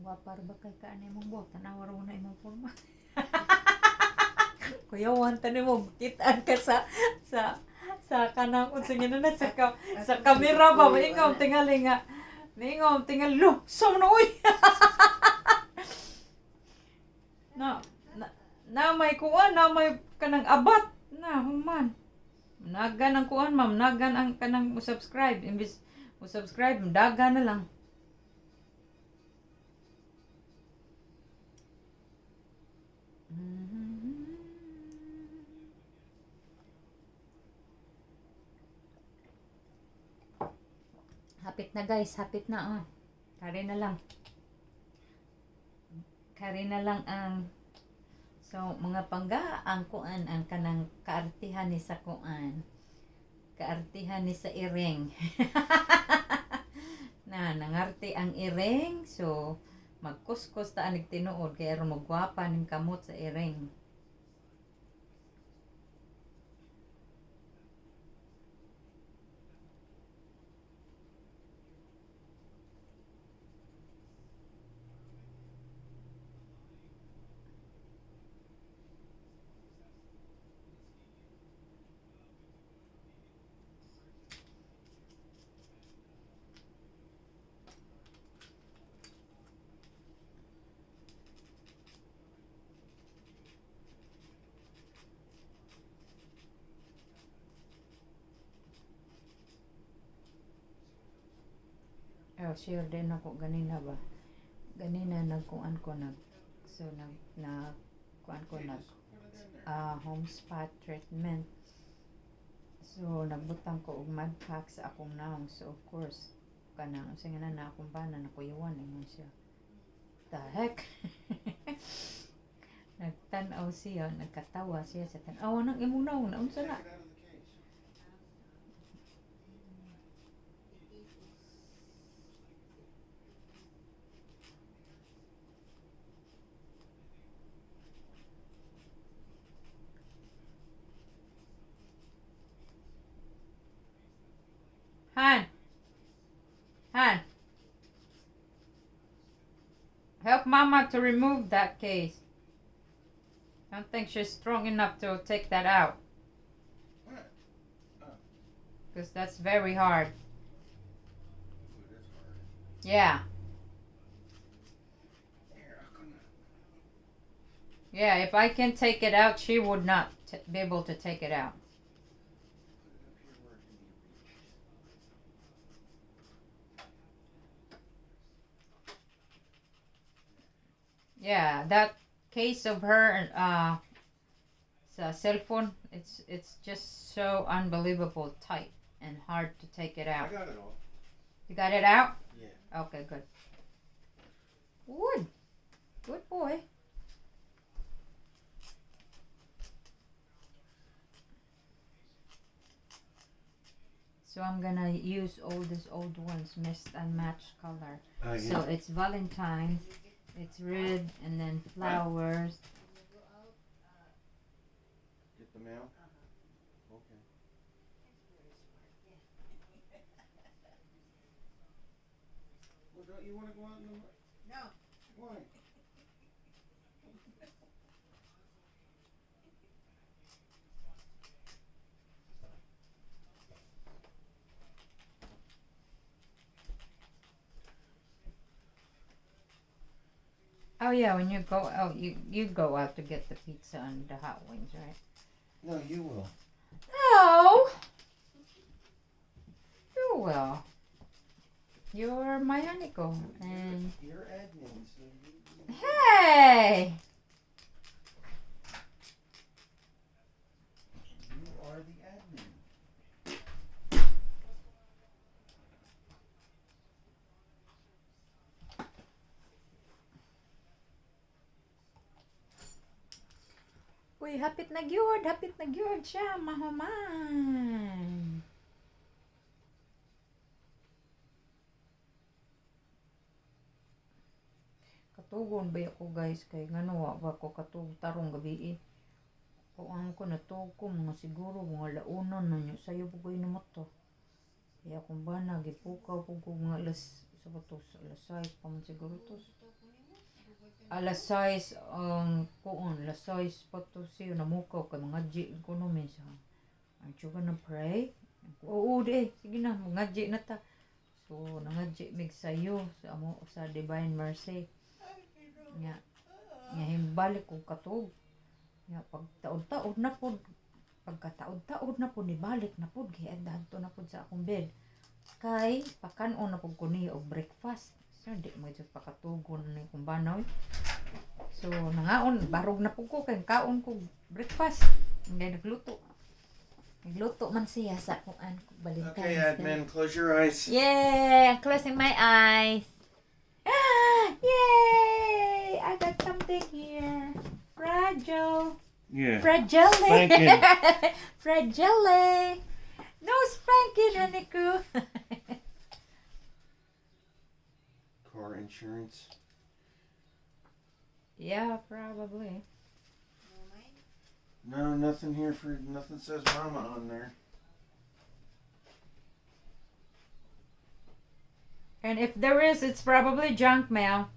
Speaker 1: Gwapa ra ba kay ka ani imong buhok? Tanawa ra na imong forma. Kuyawan tani mo kitaan ka sa kanang unsa nga na sa kamera ba maingaw tingali nga, niingaw tingali lo sa mo na oy. Na may kuan, na may kanang abat na human. Nagan ang kuan, ma'am, nagan ang kanang mo subscribe imbis mo subscribe, daga na lang. Hapit na, guys, hapit na ah. Kari na lang. Kari na lang ang. So, mga pangga, ang kuan, ang kanang kaartihan ni sa kuan. Kaartihan ni sa iring. Na, nangarte ang iring. So, magkuskus ta anig tinuod kay aron magwapa ning kamot sa iring. Oh, sure din ako ganina ba. Ganina nagkuan ko nag so nag na kuan ko
Speaker 2: Okay,
Speaker 1: nag
Speaker 2: just put it in there.
Speaker 1: Home spa treatment. So nagbutang ko og mud pack sa akong naong. So of course kanang unsa nga na akong bana nakuyawan ingon siya. The heck? Nagtan-aw siya, nagkatawa siya sa tan-aw nang imong naong naunsa
Speaker 2: Take
Speaker 1: na?
Speaker 2: it out of the case.
Speaker 3: The case is
Speaker 1: Han. Han. Help Mama to remove that case. I don't think she's strong enough to take that out
Speaker 2: What?
Speaker 1: because that's very hard.
Speaker 2: Ooh, it is hard.
Speaker 1: Yeah.
Speaker 2: Here, I'm gonna.
Speaker 1: Yeah, if I can take it out, she would not be able to take it out.
Speaker 2: Put it up here where it can be reached.
Speaker 1: Yeah, that case of her sa cell phone, it's just so unbelievable tight and hard to take it
Speaker 2: I
Speaker 1: out.
Speaker 2: got it all.
Speaker 1: You got it out?
Speaker 2: Yeah.
Speaker 1: Okay, good. Good. Good boy. So I'm gonna use all these old ones, mixed and matched color.
Speaker 2: Oh.
Speaker 1: So it's Valentine's, it's red, and then flowers.
Speaker 3: When you go out,
Speaker 2: Get the mail?
Speaker 3: Uh-huh.
Speaker 2: Okay.
Speaker 3: That's very smart. Yeah.
Speaker 2: Well, don't you want to go out in the.
Speaker 3: No.
Speaker 2: Why?
Speaker 1: Oh yeah, when you go out, you go out to get the pizza and the hot wings, right?
Speaker 2: No, you will.
Speaker 1: No. You will. You're my honeycomb, and
Speaker 2: You're admin, so you.
Speaker 1: hey.
Speaker 2: You are the admin.
Speaker 1: Uy, hapit na gyud siya, mahuman. Katugon ba ako, guys, kay ngano wa ba ko katug tarong gabi eh. Kuan ko natug ko mga siguro mga launa na nyo sayo po kayo na to. Kaya kung ba nagipukaw po ko mga alas sa bato alas 6 pa man siguro to. Alas 6 ang kuon, alas 6 pa to siya namukaw kay mga G ko no minsan. Aren't you gonna pray? Oo, di. Sige na, mga na ta. So, nangadji mig sayo sa amo sa Divine Mercy. Nga, nga himbalik ko katug. Ya, pag taod-taod na pod, pagkataod-taod na pod, nibalik na pod, giadto na pod sa akong bed. Kay, pakanon na pod ko niya og breakfast. So, di mo jud pakatugon ni kung banaw. So, nangaon, barog na pod ko, kay kaon ko breakfast. Hindi nagluto. Nagluto man siya sa kuan Valentine's
Speaker 2: Okay,
Speaker 1: Day.
Speaker 2: Admin, close your eyes.
Speaker 1: Yay! I'm closing my eyes. Ah, yay! I got something here. Fragile.
Speaker 2: Yeah.
Speaker 1: Fragile.
Speaker 2: Spanking.
Speaker 1: Fragile. No spanking, honeycoo.
Speaker 2: Car insurance.
Speaker 1: Yeah, probably.
Speaker 3: No mine?
Speaker 2: No, nothing here for nothing says mama on there.
Speaker 1: And if there is, it's probably junk mail.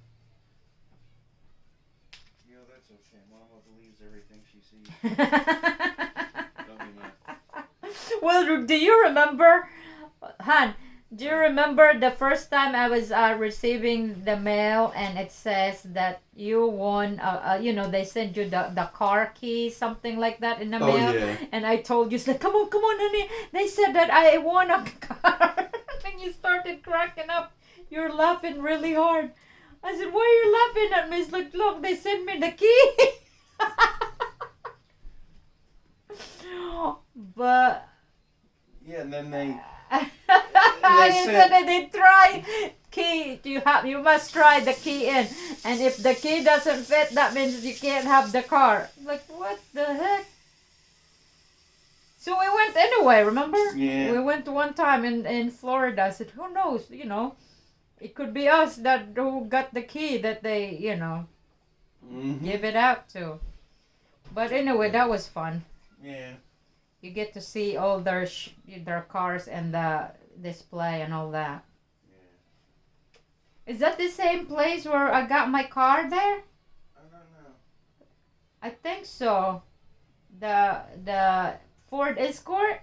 Speaker 2: Yeah, that's okay. Mama believes everything she sees. Don't be mad.
Speaker 1: Well, do you remember, Han? Do you remember the first time I was receiving the mail and it says that you won? They send you the car key, something like that in the
Speaker 2: Oh,
Speaker 1: mail.
Speaker 2: yeah.
Speaker 1: And I told you, it's like, come on, come on, honey. They said that I won a car, and you started cracking up. You're laughing really hard. I said, why are you laughing at me? It's like, look, they sent me the key. But
Speaker 2: Yeah, and then they
Speaker 1: they
Speaker 2: said-
Speaker 1: said that they try key. You must try the key in, and if the key doesn't fit, that means you can't have the car. Like, what the heck? So we went anyway. Remember?
Speaker 2: Yeah.
Speaker 1: We went one time in Florida. I said, who knows? It could be us that who got the key that they give it out to. But anyway, that was fun.
Speaker 2: Yeah.
Speaker 1: You get to see all their cars and the display and all that.
Speaker 2: Yeah.
Speaker 1: Is that the same place where I got my car there?
Speaker 2: I don't know.
Speaker 1: I think so. The Ford Escort?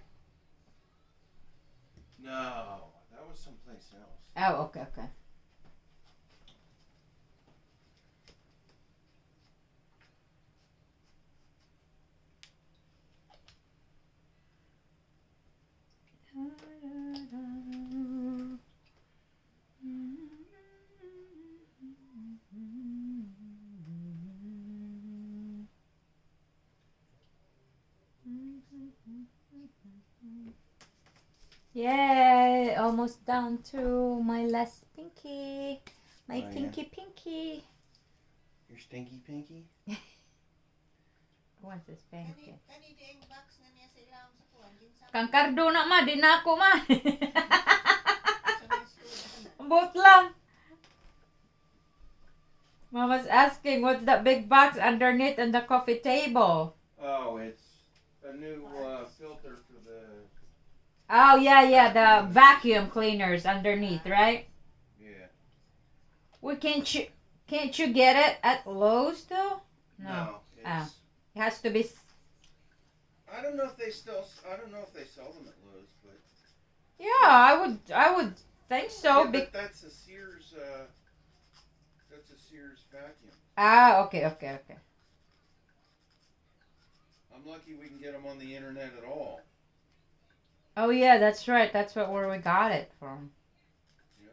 Speaker 2: No, that was someplace else.
Speaker 1: Oh, okay. Yay! Almost down to my last pinky. My
Speaker 2: Oh, yeah.
Speaker 1: pinky pinky.
Speaker 2: Your stinky pinky?
Speaker 1: What's this
Speaker 3: Kani,
Speaker 1: pinky?
Speaker 3: kani di ang box na niya sa ilawom sa kuwan. Ginsa
Speaker 1: Kang Cardo na ma, di na ako ma.
Speaker 3: sa mga school.
Speaker 1: Both lang. Mama's asking what's that big box underneath on the coffee table?
Speaker 2: Oh, it's a new filter for the.
Speaker 1: Oh yeah, the vacuum cleaners underneath, right?
Speaker 2: Yeah.
Speaker 1: We can't you get it at Lowe's though? No.
Speaker 2: It's,
Speaker 1: Ah. It has to be
Speaker 2: I don't know if they still. I don't know if they sell them at Lowe's, but.
Speaker 1: Yeah, I would think so.
Speaker 2: Yeah, but that's a Sears. That's a Sears vacuum.
Speaker 1: Ah, okay.
Speaker 2: I'm lucky we can get them on the internet at all.
Speaker 1: Oh yeah, that's right. That's what where we got it from.
Speaker 2: Yep.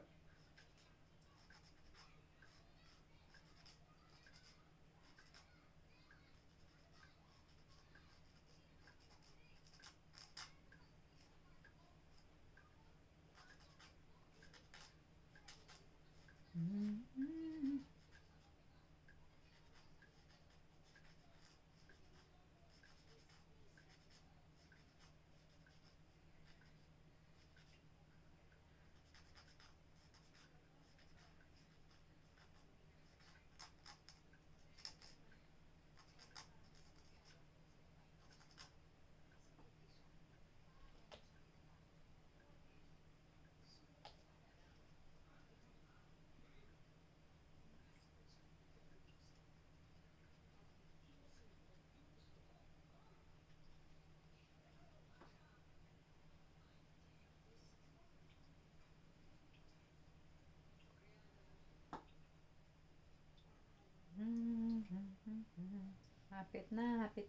Speaker 1: Hapit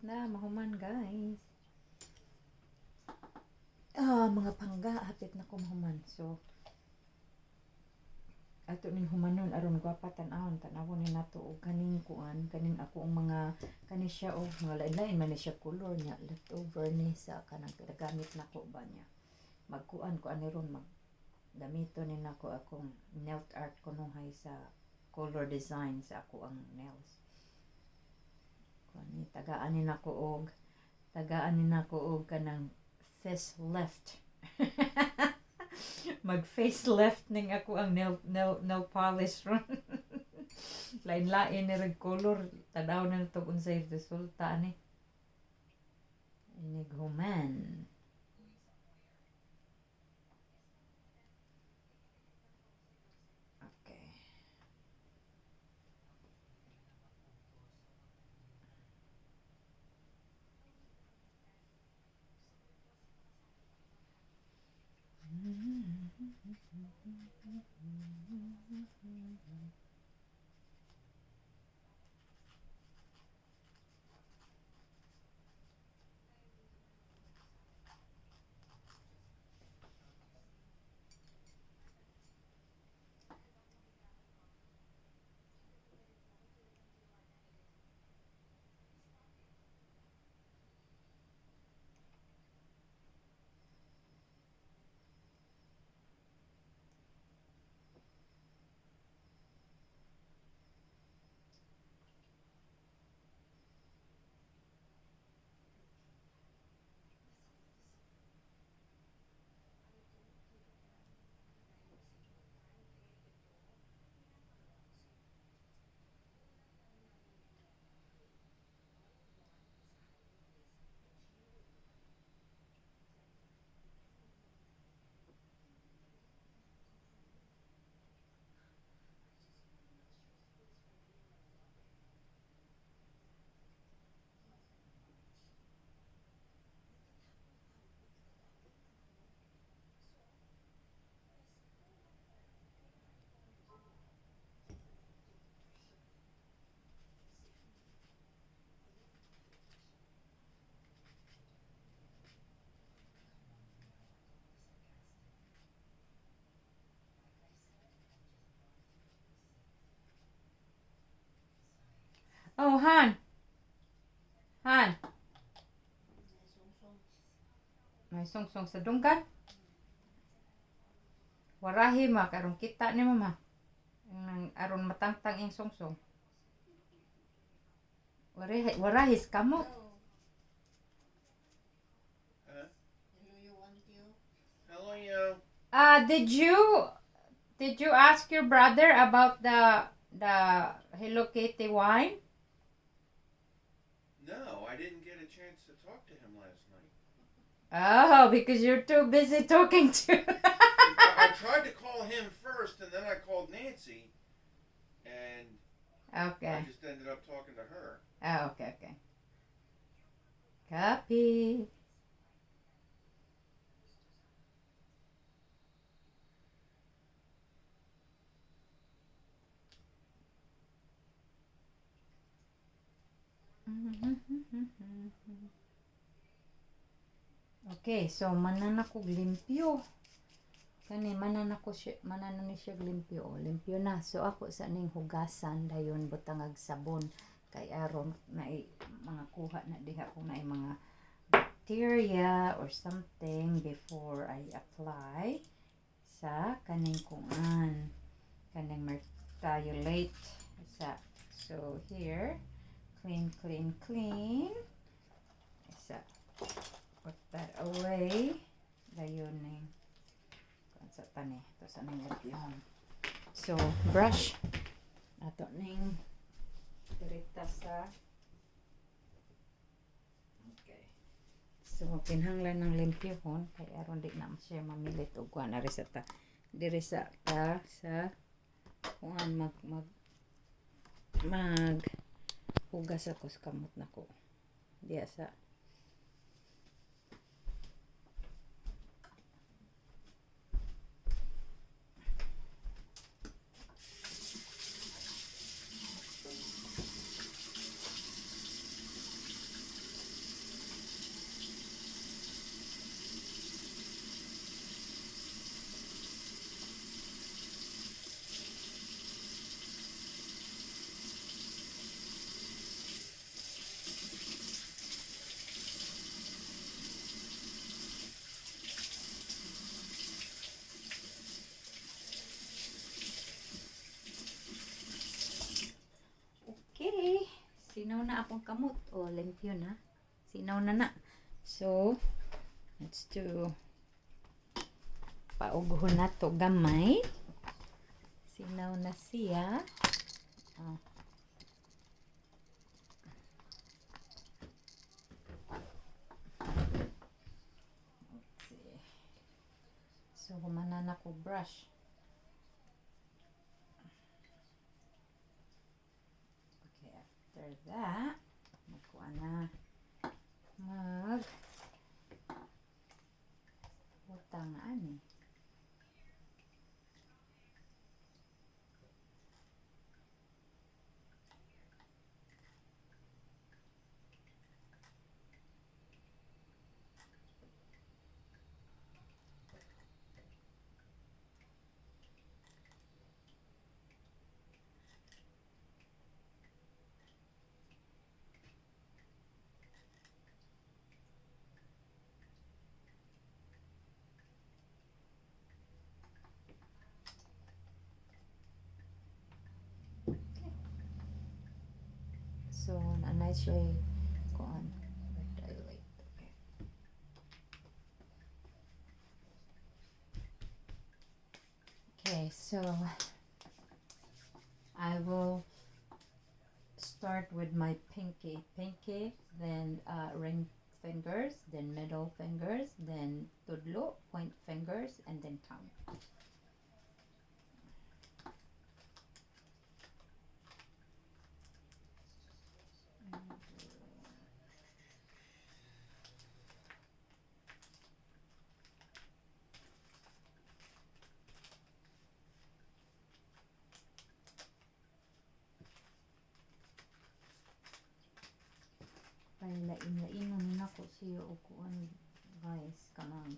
Speaker 1: na, mahuman, guys. Ah, mga pangga, hapit na ko mahuman. So, ato ning humanon aron gwapa tan-awon, tan-awon ni nato og kaning kuan, kaning ako ang mga kani siya og mga lain-lain man ni siya color niya, leftover ni sa kanang gamit nako ba niya. Magkuan ko ani ron, mag gamito ni nako akong nail art kunuhay sa color design sa ako ang nails. Kuan ni tagaan ni nako og kanang face lift. Mag face lift ning ako ang nail polish ron. Lain-lain ni reg color, tan-aw na nato unsay resulta ani. Inig human. Okay. Oh, Han. Han.
Speaker 3: May sungsong.
Speaker 1: May sungsong sa dunggan. Warahi ma karon kita ni mama. Nang aron matangtang iyang sungsong. Warahi warahis kamot.
Speaker 3: Hello.
Speaker 2: Huh?
Speaker 3: Hello, you want you?
Speaker 2: Hello, yo.
Speaker 1: Did you ask your brother about the Hello Kitty wine?
Speaker 2: No, I didn't get a chance to talk to him last night.
Speaker 1: Oh, because you're too busy talking to.
Speaker 2: I tried to call him first, and then I called Nancy, and I just ended up talking to her.
Speaker 1: Oh, okay. Copy. Okay, so manan ako limpyo. Kani manan ako siya, manan ni siya limpyo. Oh, limpyo na. So ako sa ning hugasan dayon butangag sabon kay aron na mga kuha na diha kung naay mga bacteria or something before I apply sa kaning kuan, kaning merthiolate sa. So here, clean, clean, clean. Isa, put that away. Dayon ning kuan sa tani to sa ning limpyohon. So brush ato ning direta sa. Okay, so kinahanglan ng limpyohon kay aron di na siya mamilit og kuan ari sa ta, diri sa ta sa kuan, mag hugas ako sa kamot nako diya sa. Sinaw na akong kamot. O, limpyo na. Sinaw na na. So, let's do paughon na to gamay. Sinaw na siya. Oh. Let's see. So, humana na ko brush. Okay, after that, magkuha na. Mag butang ani. So, naanay siya kuan. Dilate. Okay. Okay, so I will start with my pinky. Pinky, then ring fingers, then middle fingers, then tudlo, point fingers, and then tongue. Lain-lainon nako siya og kuan, guys, kanang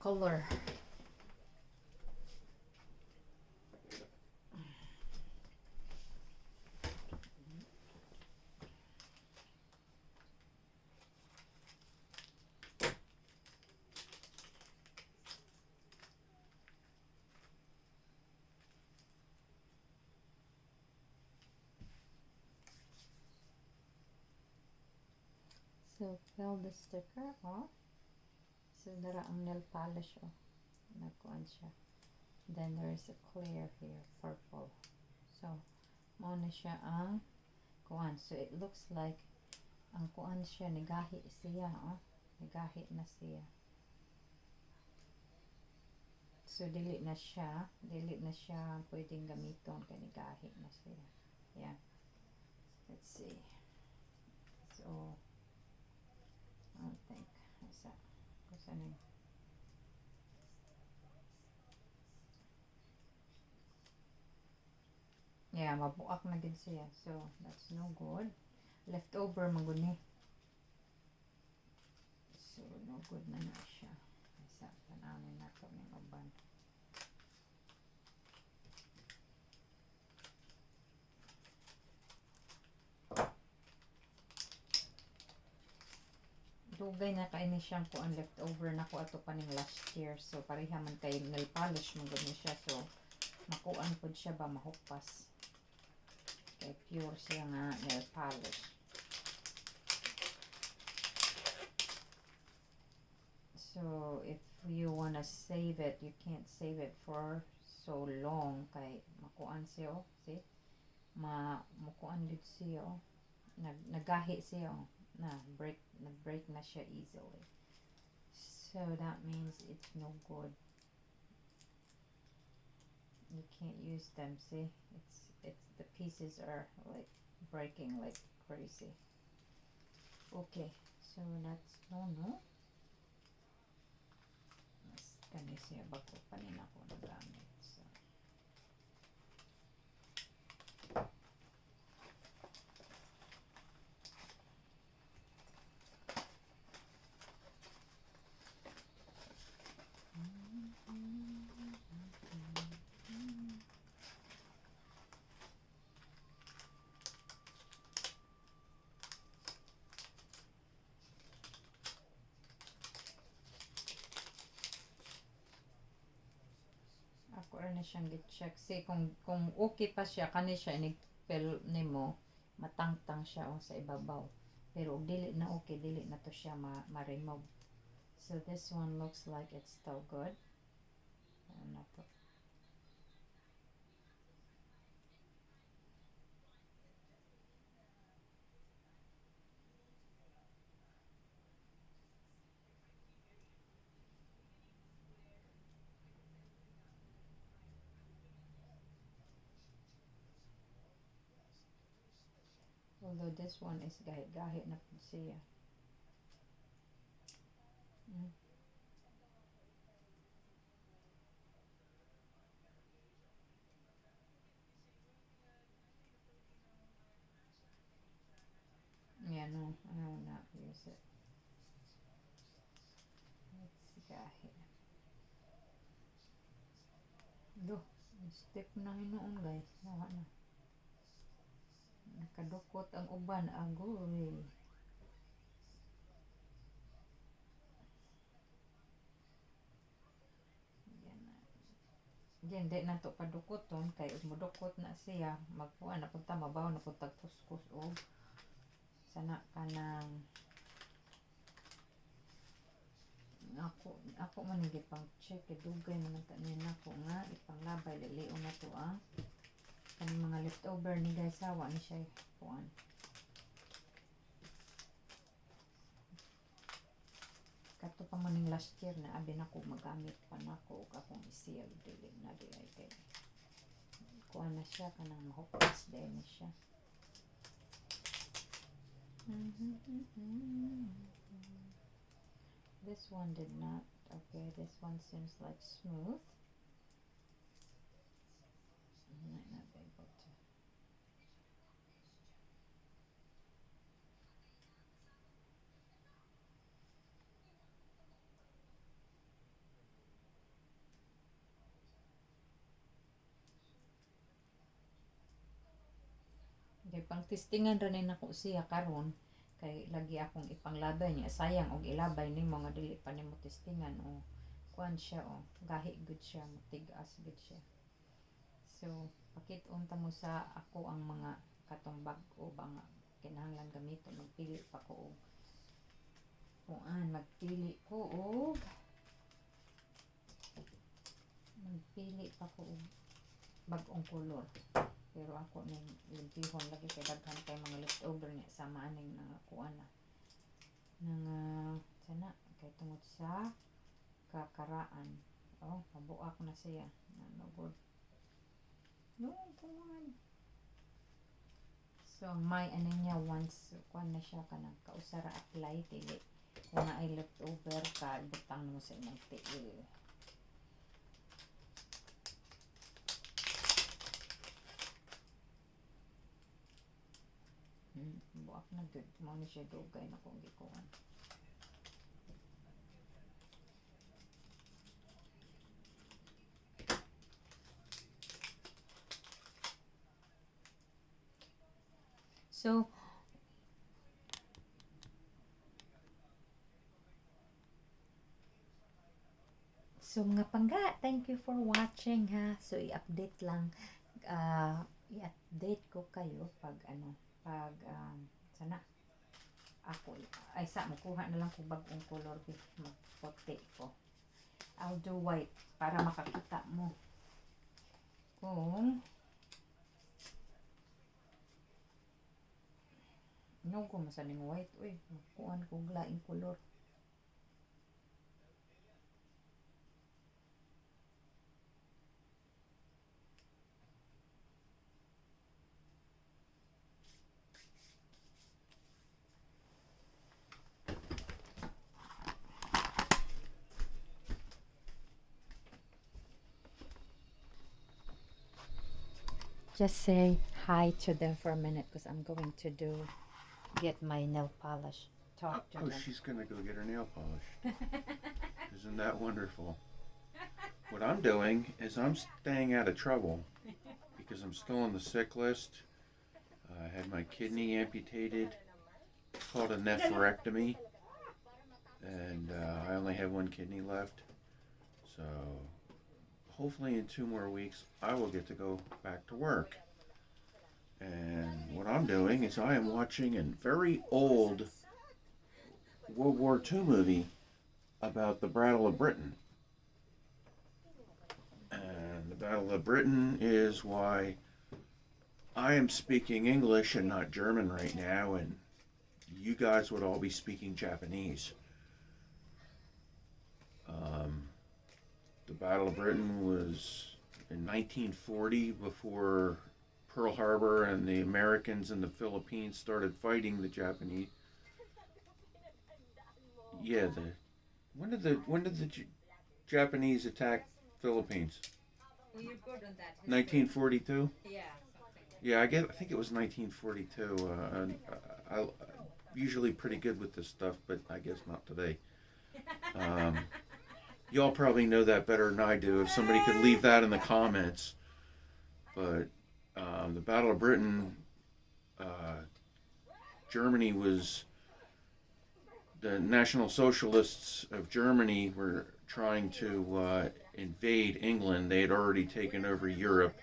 Speaker 1: color. So, peel the sticker off. So, dara ang nail polish, oh. Nagkuan siya. Then, there is a clear here, purple. So, mao na siya ang kuan. So, it looks like ang kuan siya, nigahi siya, oh. Nigahi na siya. So, dili na siya pwedeng gamiton kay nigahi na siya. Yeah. Let's see. So, I don't think. What's that? What's that name? Yeah, mabuak na gid siya. So, that's no good. Leftover man gud ni. So, no good na na siya. Isa, tanawin na to ning uban. Dugay na kay ni siyang kuan, leftover na ko ato pa ning last year. So pareha man kay nail polish man gud ni siya. So makuan pud siya ba, mahupas. Kay pure siya nga nail polish. So if you wanna save it, you can't save it for so long kay makuan siya, oh. See? Ma makuan gud siya, oh. Nagahi siya, oh. Na break, nag-break na siya easily. So that means it's no good. You can't use them, see? It's the pieces are like breaking like crazy. Okay, so that's no. Mas kani siya bag-o pa ni nako nagamit. So ako ra na siyang gi-check. See, kung okay pa siya, kani siya, inig peel nimo, matangtang siya, oh, sa ibabaw. Pero og dili na okay, dili na to siya ma-remove. So this one looks like it's still good. Ano na to? Although this one is gahi-gahi na pud siya. Yeah, no, I will not use it. It's gahi. Do, stick na hinuon, guys. Nawa na. Nakadukot ang uban, agoy. Yan na. Diyan, di na to padukoton kay ug modukot na siya, magkuan na punta, mabaw na punta kuskus og sana kanang ako ako man ang gipang check kay dugay man ta ni nako nga ipanglabay, lilion na to ang kaning mga leftover ni, guys, hawa ni siya kuan. Kato pa man ning last year na abi nako magamit pa nako og akong isiyag, dili na di ay kay kuan na siya, kanang mahukpas din ni siya. This one did not. Okay, this one seems like smooth. I might not be able to. Okay, pang testingan ra ni nako siya karon kay lagi akong ipanglabay niya. Sayang og ilabay nimo nga dili pa nimo testingan o kuan siya, o gahi gud siya, matigas gud siya. So pakit-on ta mo sa ako ang mga katong bag-o ba nga kinahanglan gamiton. Magpili pa ko og kuan, magpili pa ko og bag-ong kolor, pero ako ning limpihon lagi kay daghan kay mga leftover niya sama aning mga kuan na nga sana kay tungod sa kakaraan. Oh, mabuak na siya na, no good, no kuan. So may ano niya, once kuan na siya, kanang kausara apply, dili kung naay leftover ka, butang mo sa imong tiil. Buak na gud mo ni siya, dugay na kong gikuan. So mga pangga, thank you for watching ha. So i-update lang, i-update ko kayo pag ano, pag sana ako ay sa mukuha na lang ko bagong color, magputi ko. I'll do white para makakita mo kung no ko masaning white, uy, kuan ko laing color. Just say hi to them for a minute because I'm going to do get my nail polish. Talk to
Speaker 2: Oh,
Speaker 1: them.
Speaker 2: she's gonna go get her nail polished. Isn't that wonderful? What I'm doing is I'm staying out of trouble because I'm still on the sick list. I had my kidney amputated. It's called a nephrectomy, and I only have one kidney left. So hopefully in 2 more weeks I will get to go back to work. And what I'm doing is I am watching a very old World War II movie about the Brattle of Britain. And the Battle of Britain is why I am speaking English and not German right now, and you guys would all be speaking Japanese. The Battle of Britain was in 1940, before Pearl Harbor and the Americans and the Philippines started fighting the Japanese. Yeah, the when did the Japanese attack Philippines?
Speaker 1: Well, you're good on that.
Speaker 2: 1942.
Speaker 1: Yeah, something.
Speaker 2: Yeah, I think it was 1942. And I'm usually pretty good with this stuff, but I guess not today. Y'all probably know that better than I do. If somebody could leave that in the comments. But the Battle of Britain, Germany was the National Socialists of Germany were trying to invade England. They had already taken over Europe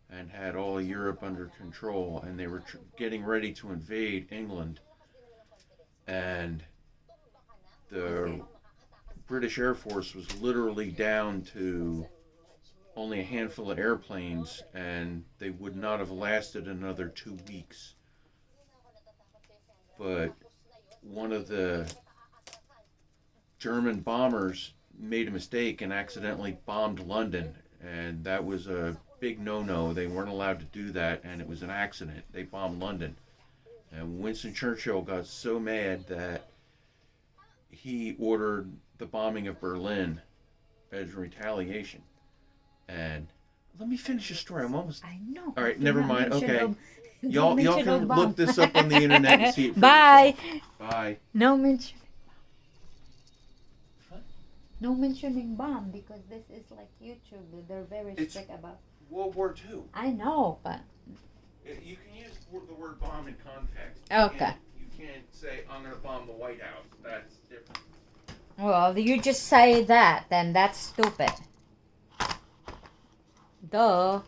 Speaker 2: and had all Europe under control, and they were getting ready to invade England. And the British Air Force was literally down to only a handful of airplanes, and they would not have lasted another 2 weeks. But one of the German bombers made a mistake and accidentally bombed London, and that was a big no-no. They weren't allowed to do that, and it was an accident. They bombed London. And Winston Churchill got so mad that he ordered the bombing of Berlin as retaliation. And let me finish the story. I'm almost
Speaker 1: I know.
Speaker 2: All right,
Speaker 1: Do
Speaker 2: never
Speaker 1: not
Speaker 2: mind.
Speaker 1: mention
Speaker 2: Okay.
Speaker 1: don't
Speaker 2: Y'all
Speaker 1: mention
Speaker 2: can
Speaker 1: of bomb.
Speaker 2: look this up on the internet and see it for
Speaker 1: Bye.
Speaker 2: yourself. Bye.
Speaker 1: No mention.
Speaker 2: What?
Speaker 1: No mentioning bomb because this is like YouTube. They're very strict about.
Speaker 2: World War II.
Speaker 1: I know, but
Speaker 2: You can use the word bomb in context. You
Speaker 1: Okay.
Speaker 2: can't say, "I'm going to bomb the White House." That's different.
Speaker 1: Well, you just say that, then that's stupid. Duh.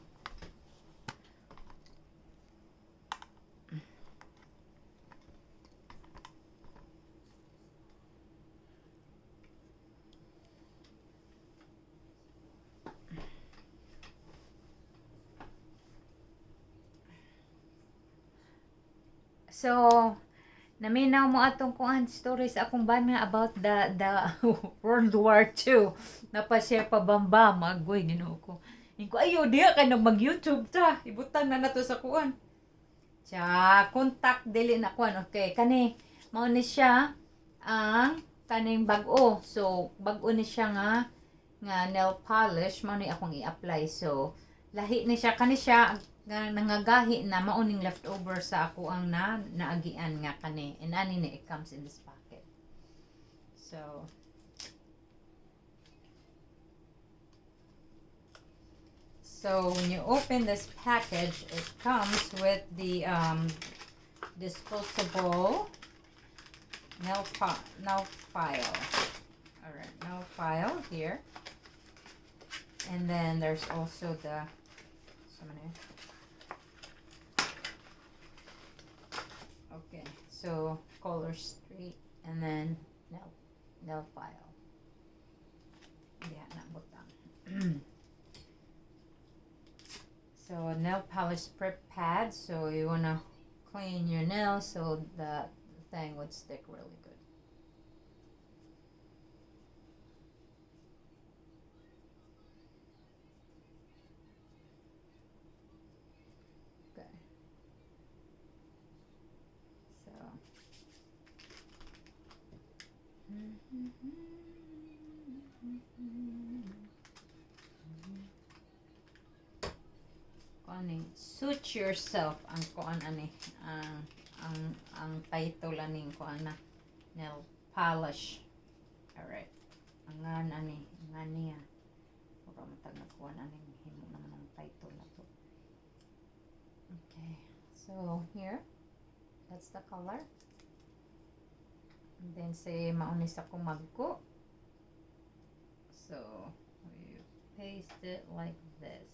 Speaker 1: So, naminaw mo atong kuan stories akong bana about the World War II. Napa siya pa bambam, agoy, Ginoo ko. Ingon ko, ayo diha kay nag mag-YouTube ta. Ibutang na nato sa kuan. Siya, contact dili na kuan. Okay, kani mao ni siya ang kaning bag-o. So, bag-o ni siya nga nail polish mao ni akong i-apply. So, lahi ni siya, kani siya nga nangagahi na, mao ning leftover sa ako ang na naagian nga kani. And ani ni, it comes in this packet. So when you open this package, it comes with the disposable nail file. All right, nail file here. And then there's also the, so many. Okay, so Color Street and then nail file. Yeah, na butang. So nail polish prep pad, so you want to clean your nails so the thing would stick really good. Okay. So. Kuan ni, "Suit Yourself" ang kuan ani, ang title aning kuan na nail polish. Alright. Ang ngan ani, nga niya. Mura man tag nagkuan aning himo naman ang title na to. Okay. So here, that's the color. And then say mao ni sa kumagko. So you paste it like this.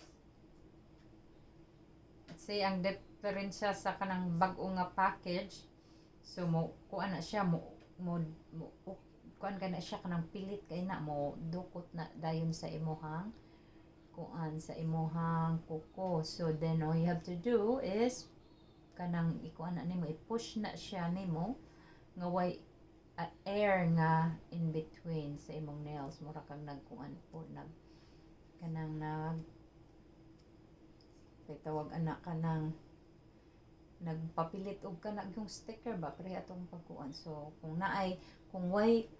Speaker 1: See, ang diferensya sa kanang bag-o nga package, so mo kuan na siya mo kuan ka na siya, kanang pilit kay na mo dukot na dayon sa imuhang kuan, sa imuhang kuko. So then all you have to do is kanang ikuan na nimo, i-push na siya nimo nga way air nga in between sa imong nails. Mura kang nagkuan po, nag kanang nag kay tawag ana, kanang nagpapilit og kana yung sticker ba, pareha atong pagkuan. So kung naay, kung way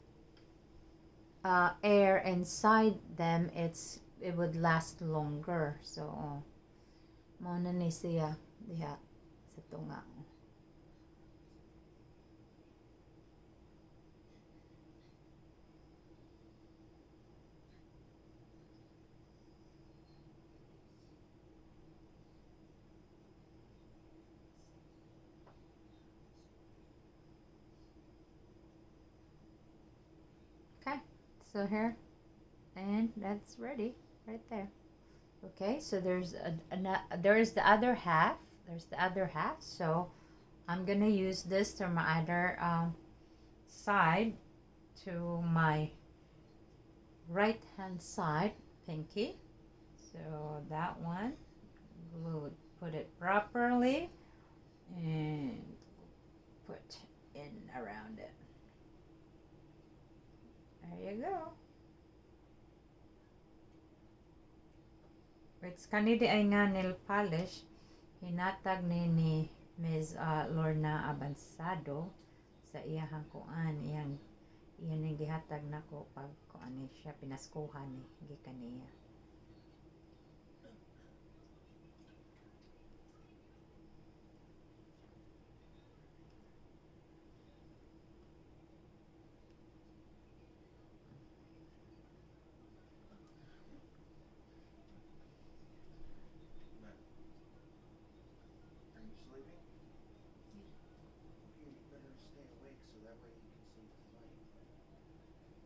Speaker 1: air inside them, it would last longer. So oh, mao na ni siya diha sa tunga. Okay, so here, and that's ready right there. Okay, so there's a there's the other half. There's the other half. So I'm gonna use this to my other side, to my right hand side pinky. So that one, glue it, put it properly and put in around it. There you go. It's kani diay nga nail polish, hinatag ni Ms. Lorna Abansado sa iyahang kuan, iyang iyan ning gihatag nako pag kuan ni siya, pinaskuhan ni gikan niya.
Speaker 2: Are you sleeping? Okay, you better stay awake so that way you can sleep tonight. Okay?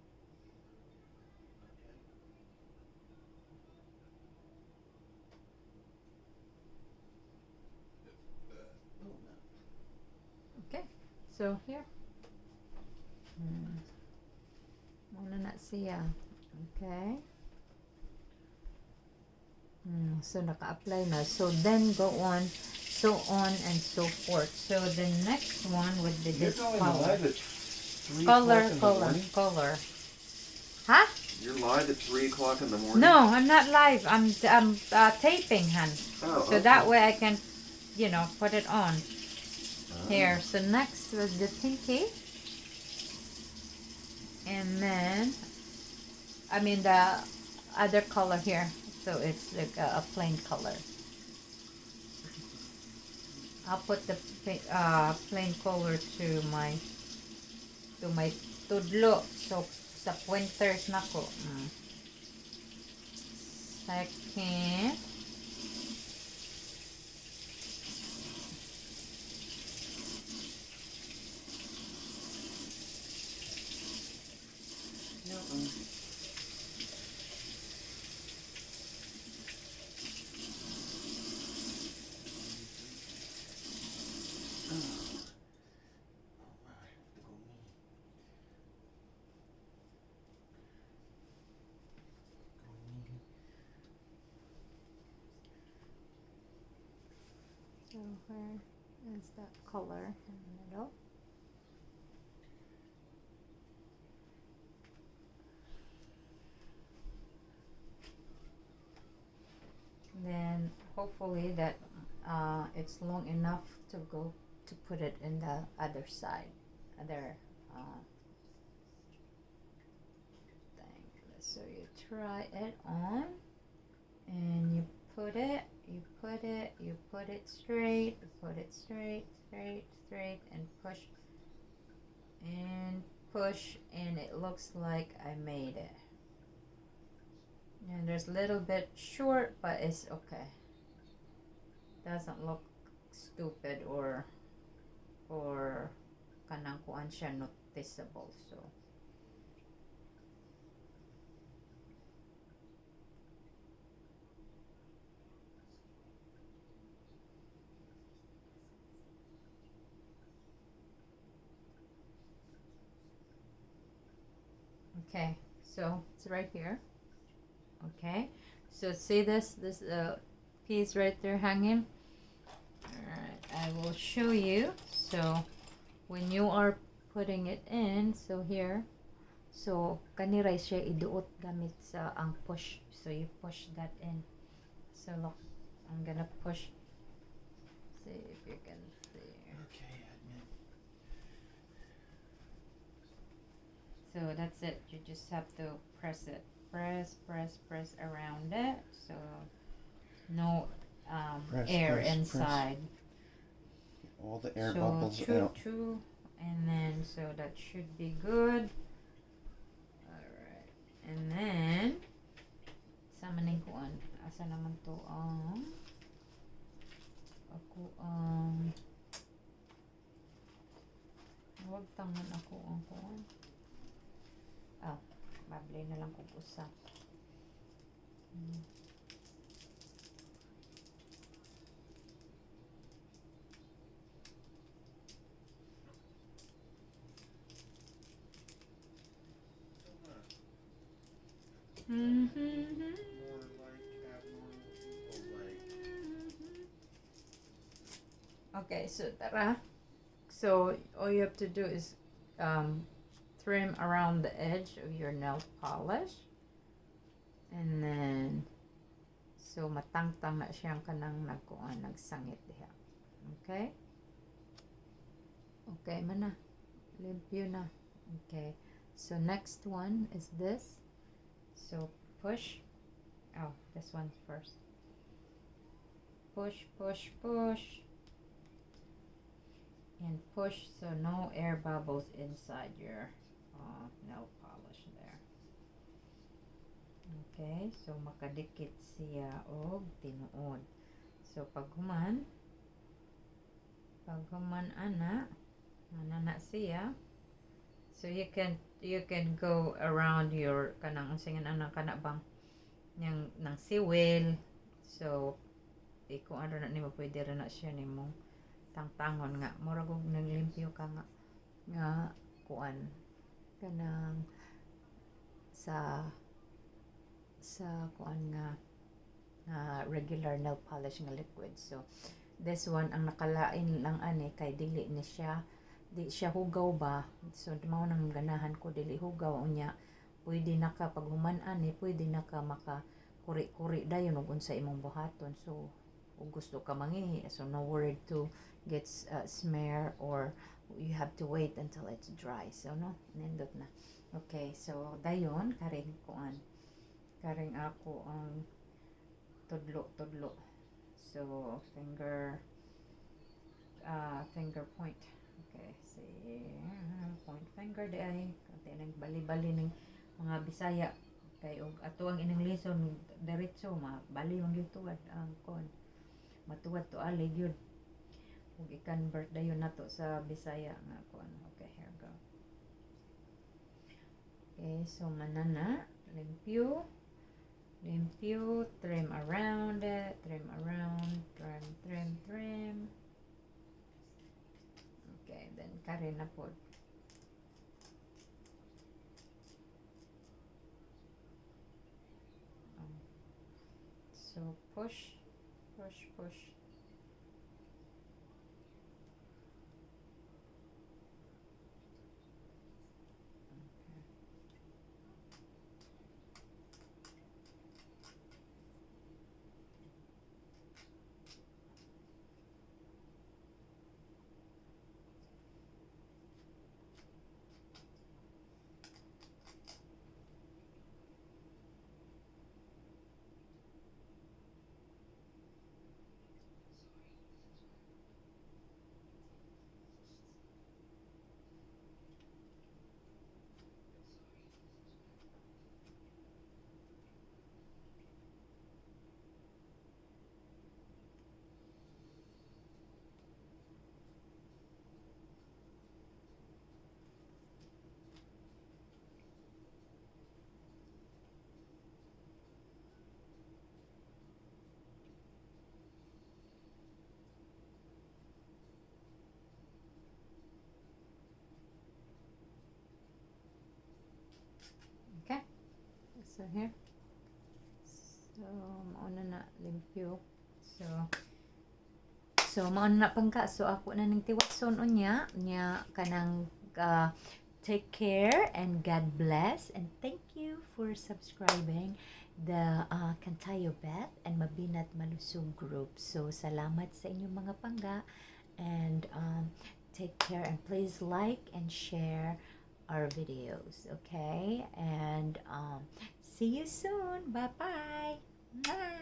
Speaker 2: Oh, no.
Speaker 1: Okay, so here. Mao na siya. Okay. So naka-apply na. So then go on, so on and so forth. So the next one would be
Speaker 2: You're
Speaker 1: this
Speaker 2: going
Speaker 1: color.
Speaker 2: live at 3
Speaker 1: Color,
Speaker 2: o'clock in the
Speaker 1: color,
Speaker 2: morning?
Speaker 1: Color. Huh?
Speaker 2: You're live at 3 o'clock in the morning?
Speaker 1: No, I'm not live. I'm taping, hun.
Speaker 2: Oh,
Speaker 1: So that
Speaker 2: okay.
Speaker 1: way I can put it on
Speaker 2: Ah.
Speaker 1: here. So next was the pinky. And then, I mean, the other color here. So it's like a plain color. I'll put the plain color to my tudlo. So sa pointers nako. Second.
Speaker 2: Oh, wow, I have to go knee. Go knee.
Speaker 1: So where is that color in the middle? Then hopefully that it's long enough to go to put it in the other side, other thing. So you try it on and you put it, you put it, you put it straight, put it straight, straight, straight, and push, and it looks like I made it. And there's a little bit short, but it's okay. Doesn't look stupid or kanang kuan siya, noticeable. So Okay, so it's right here. Okay, so see this piece right there hanging? Alright, I will show you. So when you are putting it in, so here, so kani ra siya iduot gamit sa ang push. So you push that in. So look, I'm gonna push. See if you can see.
Speaker 2: Okay, admin.
Speaker 1: So that's it. You just have to press it. Press, press, press around it. So no
Speaker 2: Press,
Speaker 1: air
Speaker 2: press, press.
Speaker 1: inside.
Speaker 2: All the air
Speaker 1: So
Speaker 2: bubbles
Speaker 1: two,
Speaker 2: out.
Speaker 1: two, and then so that should be good. All right, and then sa maning kuan, asa naman to ang ako ang wag tangan ako ang kuan. Ah, mabli na lang kog usa.
Speaker 2: More like abnormal people like.
Speaker 1: Okay, so tara. So all you have to do is trim around the edge of your nail polish. And then, so matangtang na siyang kanang nagkuan, nagsangit diha. Okay? Okay man na. Limpyo na. Okay. So next one is this. So push. Oh, this one first. Push, push, push. And push so no air bubbles inside your nail polish there. Okay, so makadikit siya og tinuod. So paghuman ana, ana na siya. So you can go around your kanang unsa nga ana kana bang yang nang siwil. So iko ano na nimo, pwede ra na siya nimo tangtangon nga murag og naglimpyo ka nga kuan kanang sa kuan nga regular nail polish nga liquid. So this one, ang nakalain lang ani kay dili ni siya, di siya hugaw ba. So mao nang ganahan ko, dili hugaw. Unya pwede na ka pag human ani, pwede na ka maka kuri-kuri dayon ug unsa imong buhaton. So ug gusto ka mangihi, so no worried to get smear or you have to wait until it's dry. So no, nindot na. Okay, so dayon karing kuan, karing ako ang tudlo tudlo. So finger point. Okay, see, point finger di ay kanti nang bali-bali ning mga Bisaya kay og ato ang Inglison diretso mabali man gyud tuwad ang kuan, matuwad to ali gyud ug i-convert dayon nato sa Bisaya nga kuan. Okay, here go. Okay, so manana limpyo, limpyo, trim around it, trim around, trim, trim, trim. Okay, then kari na pod. So push, push, push. Okay. So here. So mao na na limpyo. So mao na na, pangka. So ako na ning tiwason unya nya kanang take care and God bless and thank you for subscribing the Kantayo Beth and Mabinat Malusog group. So salamat sa inyong mga pangga and take care and please like and share our videos, okay? And see you soon. Bye-bye. Bye.